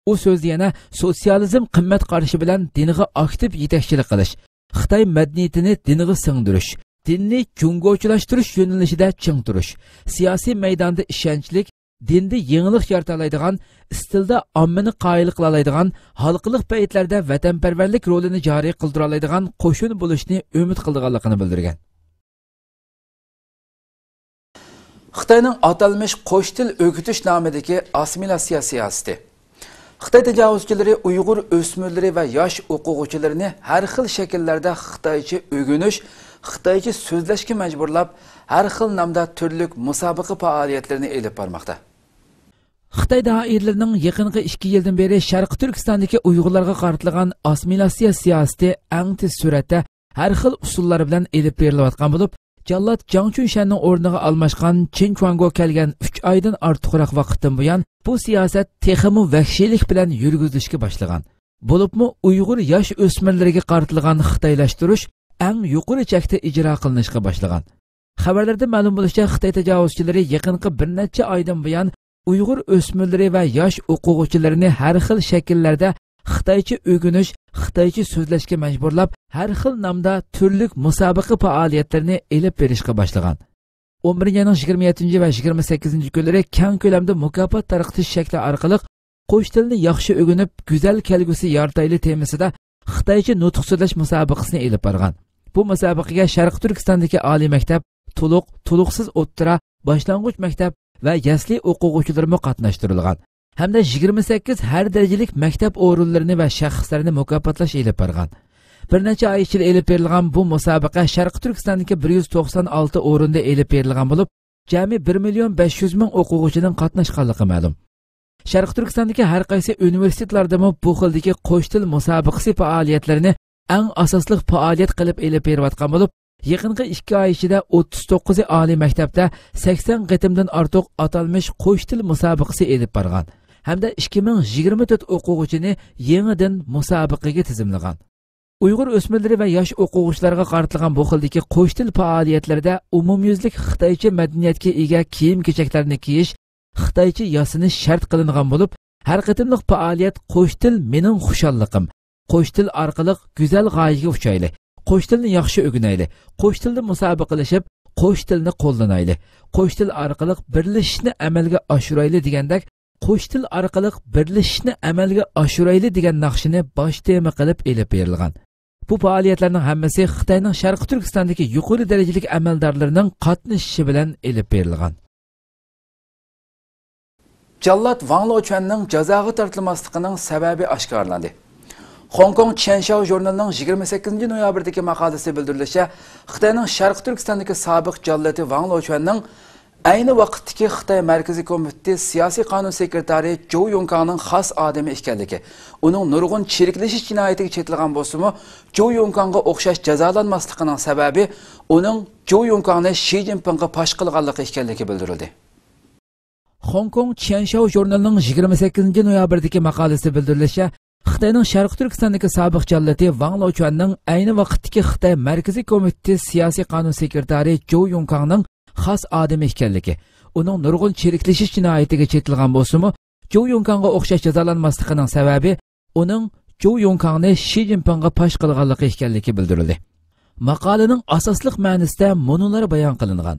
ئۇ سۆزدە يەنە سوتسىيالىزم قىممەت قارىشى بىلەن دىنغا ئاكتىپ يېتەكچىلىك قىلىش، خىتاي مەدەنىيىتىنى دىنغا سىڭدۈرۈش، دىننى جۇڭگوچىلاشتۇرۇش يۆنىلىشىدە چىڭ تۇرۇش، سىياسىي مەيداندا ئىشەنچلىك، دىندا يېڭىلىق يارىتالايدىغان، ئىستىلدا ئاممىنى قايىل قىلالايدىغان، ھالقىلىق پەيتلەردە ۋەتەنپەرۋەرلىك رولىنى جارى قىلدۇرالايدىغان قوشۇن بولۇشنى ئۈمىد قىلىدىغانلىقىنى بىلدۈرگەن. خىتاينىڭ ئاتالمىش قوش تىل ئۆگىتىش نامىدىكى ئاسسىمىلياتسىيە سىياسىتى. خىتاي تاجاۋۇزچىلىرى ئۇيغۇر ئۆسمۈرلىرى ۋە ياش ئوقۇغۇچىلىرىنى ھەر خىل شەكىللەردە خىتايچە ئۆگىنىش، خىتايچە سۆزلەشكە مەجبۇرلاپ، ھەر خىل نامدا تۈرلۈك مۇسابىقە پائالىيەتلىرىنى ئېلىپ بارماقتا. خىتاي دائىرىلىرىنىڭ يېقىنقى ئىككى يىلدىن بېرى شەرقىي تۈركىستاندىكى ئۇيغۇرلارغا قارىتىلغان ئاسسىمىلياتسىيە سىياسىتى ئەڭ تېز سۈرئەتتە ھەر خىل ئۇسۇللار بىلەن ئېلىپ بېرىلىۋاتقان بولۇپ، جاللات جاڭ چۈنشەننىڭ ئورنىغا ئالماشقان چېن چۇەنگو كەلگەن ئۈچ ئايدىن ئارتۇقراق ۋاقىتتىن بۇيان، بۇ سىياسەت تېخىمۇ ۋەھشىيلىك بىلەن يۈرگۈزۈلۈشكە باشلىغان. بولۇپمۇ ئۇيغۇر ياش ئۆسمۈرلىرىگە قارىتىلغان خىتايلاشتۇرۇش ئەڭ يۇقىرى چەكتە ئىجرا قىلىنىشقا باشلىغان. خەۋەرلەردىن مەلۇم بولۇشىچە، خىتاي تاجاۋۇزچىلىرى يېقىنقى بىر نەچچە ئايدىن بۇيان ئۇيغۇر ئۆسمۈرلىرى ۋە ياش ئوقۇغۇچىلىرىنى ھەر خىل شەكىللەردە خىتايچە ئۆگىنىش، خىتايچە سۆزلەشكە مەجبۇرلاپ، ھەر خىل نامدا تۈرلۈك مۇسابىقە پائالىيەتلىرىنى ئېلىپ بېرىشقا باشلىغان. ئون بىرىنچى ئاينىڭ يىگىرمە يەتتىنچى ۋە يىگىرمە سەككىزىنچى كۈنلىرى كەڭ كۆلەمدە مۇكاپات تارقىتىش شەكلى ئارقىلىق قوش تىلنى ياخشى ئۆگىنىپ، گۈزەل كەلگۈسى يارىتايلى تېمىسىدا خىتايچە نۇتۇق سۆزلەش مۇسابىقىسىنى ئېلىپ بارغان. بۇ مۇسابىقىگە شەرقىي تۈركىستاندىكى ئالىي مەكتەپ، تولۇق، تولۇقسىز ئوتتۇرا، باشلانغۇچ مەكتەپ ۋە يەسلى ئوقۇغۇچىلىرىمۇ قاتناشتۇرۇلغان. ھەمدە يىگىرمە سەككىز ھەر دەرىجىلىك مەكتەپ ئورۇنلىرىنى ۋە شەخسلەرنى مۇكاپاتلاش ئېلىپ بارغان. بىر نەچچە ئاي ئىچىدە ئېلىپ بېرىلغان بۇ مۇسابىقە شەرقىي تۈركىستاندىكى بىر يۈز توقسان ئالتە ئورۇندا ئېلىپ بېرىلغان بولۇپ، جەمئىي بىر مىليون بەش يۈز مىڭ ئوقۇغۇچىنىڭ قاتناشقانلىقى مەلۇم. شەرقىي تۈركىستاندىكى ھەر قايسى ئۇنىۋېرسىتېتلاردىمۇ بۇ خىلدىكى قوش تىل مۇسابىقىسى پائالىيەتلىرىنى ئەڭ ئاساسلىق پائالىيەت قىلىپ ئېلىپ بېرىۋاتقان بولۇپ، يېقىنقى ئىككى ئاي ئىچىدە ئوتتۇز توققۇزى ئالىي مەكتەپتە سەكسەن قېتىمدىن ئارتۇق ئاتالمىش قوش تىل مۇسابىقىسى ئېلىپ بارغان ھەمدە ئىككى مىڭ يىگىرمە تۆت ئوقۇغۇچىنى يېڭىدىن مۇسابىقىگە تىزىملىغان. ئۇيغۇر ئۆسمۈرلىرى ۋە ياش ئوقۇغۇچىلارغا قارىتىلغان بۇ خىلدىكى قوش تىل پائالىيەتلىرىدە ئومۇميۈزلۈك خىتايچە مەدەنىيەتكە ئىگە كىيىم-كېچەكلەرنى كىيىش، خىتايچە ياسىنىش شەرت قىلىنغان بولۇپ، ھەر قېتىملىق پائالىيەت «قوش تىل مېنىڭ خۇشاللىقىم»، «قوش تىل ئارقىلىق گۈزەل غايىگە ئۇچايلى»، «قوش تىلنى ياخشى ئۆگىنەيلى»، «قوش تىلدا مۇسابىقىلىشىپ قوش تىلنى قوللىنايلى»، «قوش تىل ئارقىلىق بىرلىشىشنى ئەمەلگە ئاشۇرايلى» دېگەندەك، «قوش تىل ئارقىلىق بىرلىشىشنى ئەمەلگە ئاشۇرايلى» دېگەن ناخشىنى باش تېما قىلىپ ئېلىپ بېرىلغان. بۇ پائالىيەتلەرنىڭ ھەممىسى خىتاينىڭ شەرقىي تۈركىستاندىكى يۇقىرى دەرىجىلىك ئەمەلدارلىرىنىڭ قاتنىشىشى بىلەن ئېلىپ بېرىلغان. جاللات ۋاڭ لوچۈەننىڭ جازاغا تارتىلماسلىقىنىڭ سەۋەبى ئاشكارىلاندى. خوڭكوڭ چيەنشاۋ ژۇرنىلىنىڭ يىگىرمە سەككىزىنچى نويابىردىكى ماقالىسىدا بىلدۈرۈلۈشىچە، خىتاينىڭ شەرقىي تۈركىستاندىكى سابىق جاللىتى ۋاڭ لوچۈەننىڭ ئەينى ۋاقىتتىكى خىتاي مەركىزىي كومىتېتى سىياسىي قانۇن سېكرېتارى جوۋ يۇڭكاڭنىڭ خاس ئادىمى ئىكەنلىكى، ئۇنىڭ نۇرغۇن چىرىكلىشىش جىنايىتىگە چېتىلغان بولسىمۇ، جوۋ يۇڭكاڭغا ئوخشاش جازالانماسلىقىنىڭ سەۋەبى ئۇنىڭ جوۋ يۇڭكاڭنى شى جىنپىڭغا پاش قىلغانلىقى ئىكەنلىكى بىلدۈرۈلدى. خوڭكوڭ چيەنشاۋ ژۇرنىلىنىڭ يىگىرمە سەككىزىنچى نويابىردىكى ماقالىسىدە بىلدۈرۈلۈشىچە، خىتاينىڭ شەرقىي تۈركىستاندىكى سابىق جاللىتى ۋاڭ لوچۈەننىڭ ئەينى ۋاقىتتىكى خىتاي مەركىزىي كومىتېتى سىياسىي قانۇن سېكرېتارى جوۋ يۇڭكاڭنىڭ خاس ئادىمى ئىكەنلىكى، ئۇنىڭ نۇرغۇن چىرىكلىشىش جىنايىتىگە چېتىلغان بولسىمۇ، جوۋ يۇڭكاڭغا ئوخشاش جازالانماسلىقىنىڭ سەۋەبى ئۇنىڭ جوۋ يۇڭكاڭنى شى جىنپىڭغا پاش قىلغانلىقى ئىكەنلىكى بىلدۈرۈلدى. ماقالىنىڭ ئاساسلىق مەنىسىدە مۇنۇلار بايان قىلىنغان.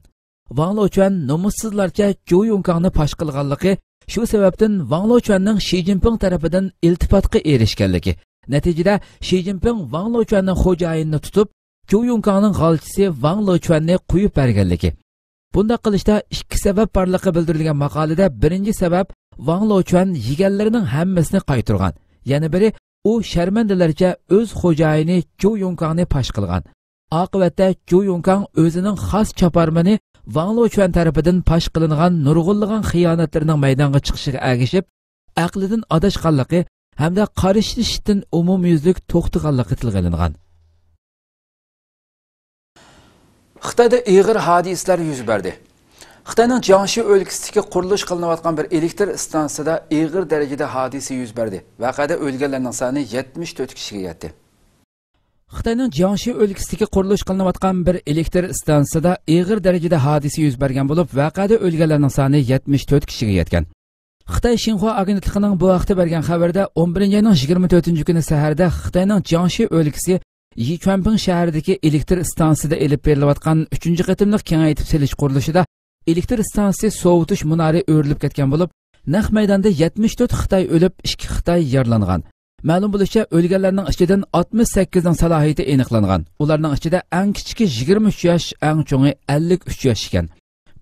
ۋاڭ لوچۈەن نومۇسسىزلارچە جوۋ يۇڭكاڭنى پاش قىلغانلىقى، شۇ سەۋەبتىن ۋاڭ لوچۈەننىڭ شى جىنپىڭ تەرىپىدىن ئىلتىپاتقا ئېرىشكەنلىكى، نەتىجىدە شى جىنپىڭ ۋاڭ لوچۈەننىڭ خوجايىنىنى تۇتۇپ، جوۋ يۇڭكاڭنىڭ غالچىسى ۋاڭ لوچۈەننى قويۇپ بەرگەنلىكى. بۇنداق قىلىشتا ئىككى سەۋەب بارلىقى بىلدۈرۈلگەن ماقالىدە، بىرىنچى سەۋەب، ۋاڭ لوچۈەن يېگەنلىرىنىڭ ھەممىسىنى قايتۇرغان. يەنە بىرى، ئۇ شەرمەندىلەرچە ئۆز خوجايىنى جوۋ يۇڭكاڭنى پاش قىلغان. ئاقىۋەتتە جوۋ يۇڭكاڭ ئۆزىنىڭ خاس چاپارمىنى ۋاڭ لوچۈەن تەرىپىدىن پاش قىلىنغان نۇرغۇنلىغان خىيانەتلىرىنىڭ مەيدانغا چىقىشىغا ئەگىشىپ، ئەقلىدىن ئاداشقانلىقى ھەمدە قارشىلىشىشتىن ئومۇميۈزلۈك توختىغانلىقى تىلغا ئېلىنغان. خىتايدا ئېغىر ھادىسىلەر يۈز بەردى. خىتاينىڭ جياڭشى ئۆلكىسىدىكى قۇرۇلۇش قىلىنىۋاتقان بىر ئېلېكتر ئىستانسىسىدا ئېغىر دەرىجىدە ھادىسە يۈز بەردى. ۋەقەدە ئۆلگەنلەرنىڭ سانى يەتمىش تۆت كىشىگە يەتتى. خىتاينىڭ جياڭشى ئۆلكىسىدىكى قۇرۇلۇش قىلىنىۋاتقان بىر ئېلېكتر ئىستانسىسىدا ئېغىر دەرىجىدە ھادىسە يۈز بەرگەن بولۇپ، ۋەقەدە ئۆلگەنلەرنىڭ سانى يەتمىش تۆت كىشىگە يەتكەن. خىتاي شىنخۇا ئاگېنتلىقىنىڭ بۇ ھەقتە بەرگەن خەۋىرىدە، ئون بىرىنچى ئاينىڭ يىگىرمە تۆتىنچى كۈنى سەھەردە خىتاينىڭ جياڭشى ئۆلكىسى يىچۈەنپىڭ شەھىرىدىكى ئېلېكتر ئىستانسىسىدا ئېلىپ بېرىلىۋاتقان ئۈچىنچى قېتىملىق كېڭەيتىپ سېلىش قۇرۇلۇشىدا ئېلېكتر ئىستانسىسى سوۋۇتۇش مۇنارى ئۆرۈلۈپ كەتكەن بولۇپ، نەق مەيداندا يەتمىش تۆت خىتاي ئۆلۈپ، ئىككى خىتاي يارىلانغان. مەلۇم بولۇشىچە، ئۆلگەنلەرنىڭ ئىچىدىن ئاتمىش سەككىزنىڭ سالاھىيىتى ئېنىقلانغان. ئۇلارنىڭ ئىچىدە ئەڭ كىچىكى يىگىرمە ئۈچ ياش، ئەڭ چوڭى ئەللىك ئۈچ ياش ئىكەن.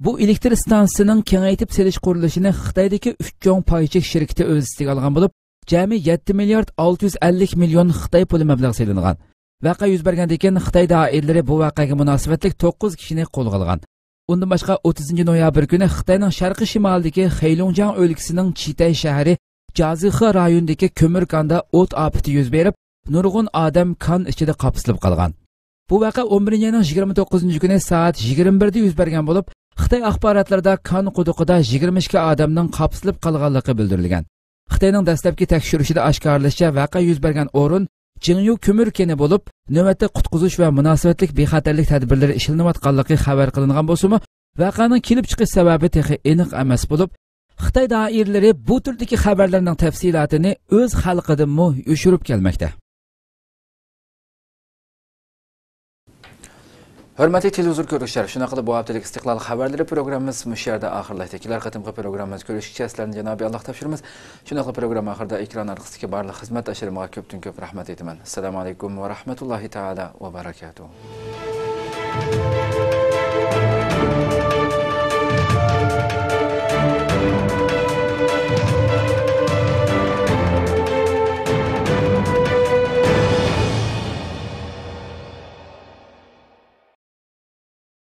بۇ ئېلېكتر ئىستانسىسىنىڭ كېڭەيتىپ سېلىش قۇرۇلۇشىنى خىتايدىكى ئۈچ چوڭ پايچېك شىركىتى ئۆز ئۈستىگە ئالغان بولۇپ، جەمئىي يەتتە مىليارد ئالتە يۈز ئەللىك مىليون خىتاي پۇلى مەبلەغ سېلىنغان. ۋەقە يۈز بەرگەندىن كېيىن، خىتاي دائىرىلىرى بۇ ۋەقەگە مۇناسىۋەتلىك توققۇز كىشىنى قولغا ئالغان. ئۇندىن باشقا، ئوتتۇزىنچى نويابىر كۈنى خىتاينىڭ شەرقىي شىمالىدىكى خېيلۇڭجياڭ ئۆلكىسىنىڭ چىتەي شەھىرى جازىخې رايونىدىكى كۆمۈر كاندا ئوت ئاپىتى يۈز بېرىپ، نۇرغۇن ئادەم كان ئىچىدە قاپسىلىپ قالغان. بۇ ۋەقە ئون بىرىنچى ئاينىڭ يىگىرمە توققۇزىنچى كۈنى سائەت يىگىرمە بىردە يۈز بەرگەن بولۇپ، خىتاي ئاخباراتلىرىدا كان قۇدۇقىدا يىگىرمە ئىككى ئادەمنىڭ قاپسىلىپ قالغانلىقى بىلدۈرۈلگەن. خىتاينىڭ دەسلەپكى تەكشۈرۈشىدە ئاشكارىلىشىچە، ۋەقە يۈز بەرگەن ئورۇن جىڭيۇ كۆمۈر كېنى بولۇپ، نۆۋەتتە قۇتقۇزۇش ۋە مۇناسىۋەتلىك بىخەتەرلىك تەدبىرلىرى ئىشلىنىۋاتقانلىقى خەۋەر قىلىنغان بولسىمۇ، ۋەقەنىڭ كېلىپ چىقىش سەۋەبى تېخى ئېنىق ئەمەس بولۇپ، خىتاي دائىرىلىرى بۇ تۈردىكى خەۋەرلەرنىڭ تەپسىلاتىنى ئۆز خەلقىدىنمۇ يوشۇرۇپ كەلمەكتە. ھۆرمەتلىك تېلېۋىزور كۆرگۈچىلەر، شۇنداق قىلىپ بۇ ھەپتىلىك ئىستىقلال خەۋەرلىرى پروگراممىمىز مۇشۇ يەردە ئاخىرلاشتى. كېلەر قېتىمقى پروگراممىمىزدا كۆرۈشكىچە سىلەرنى جانابىي ئاللاغا تاپشۇرىمىز. شۇنداقلا پروگرامما ئاخىرىدا ئېكران ئارقىسىدىكى بارلىق خىزمەتداشلىرىمغا كۆپتىن كۆپ رەھمەت ئېيتىمەن. ئەسسالامۇ ئەلەيكۇم ۋە رەھمەتۇللاھى تائالا ۋە بەرەكاتۇھ.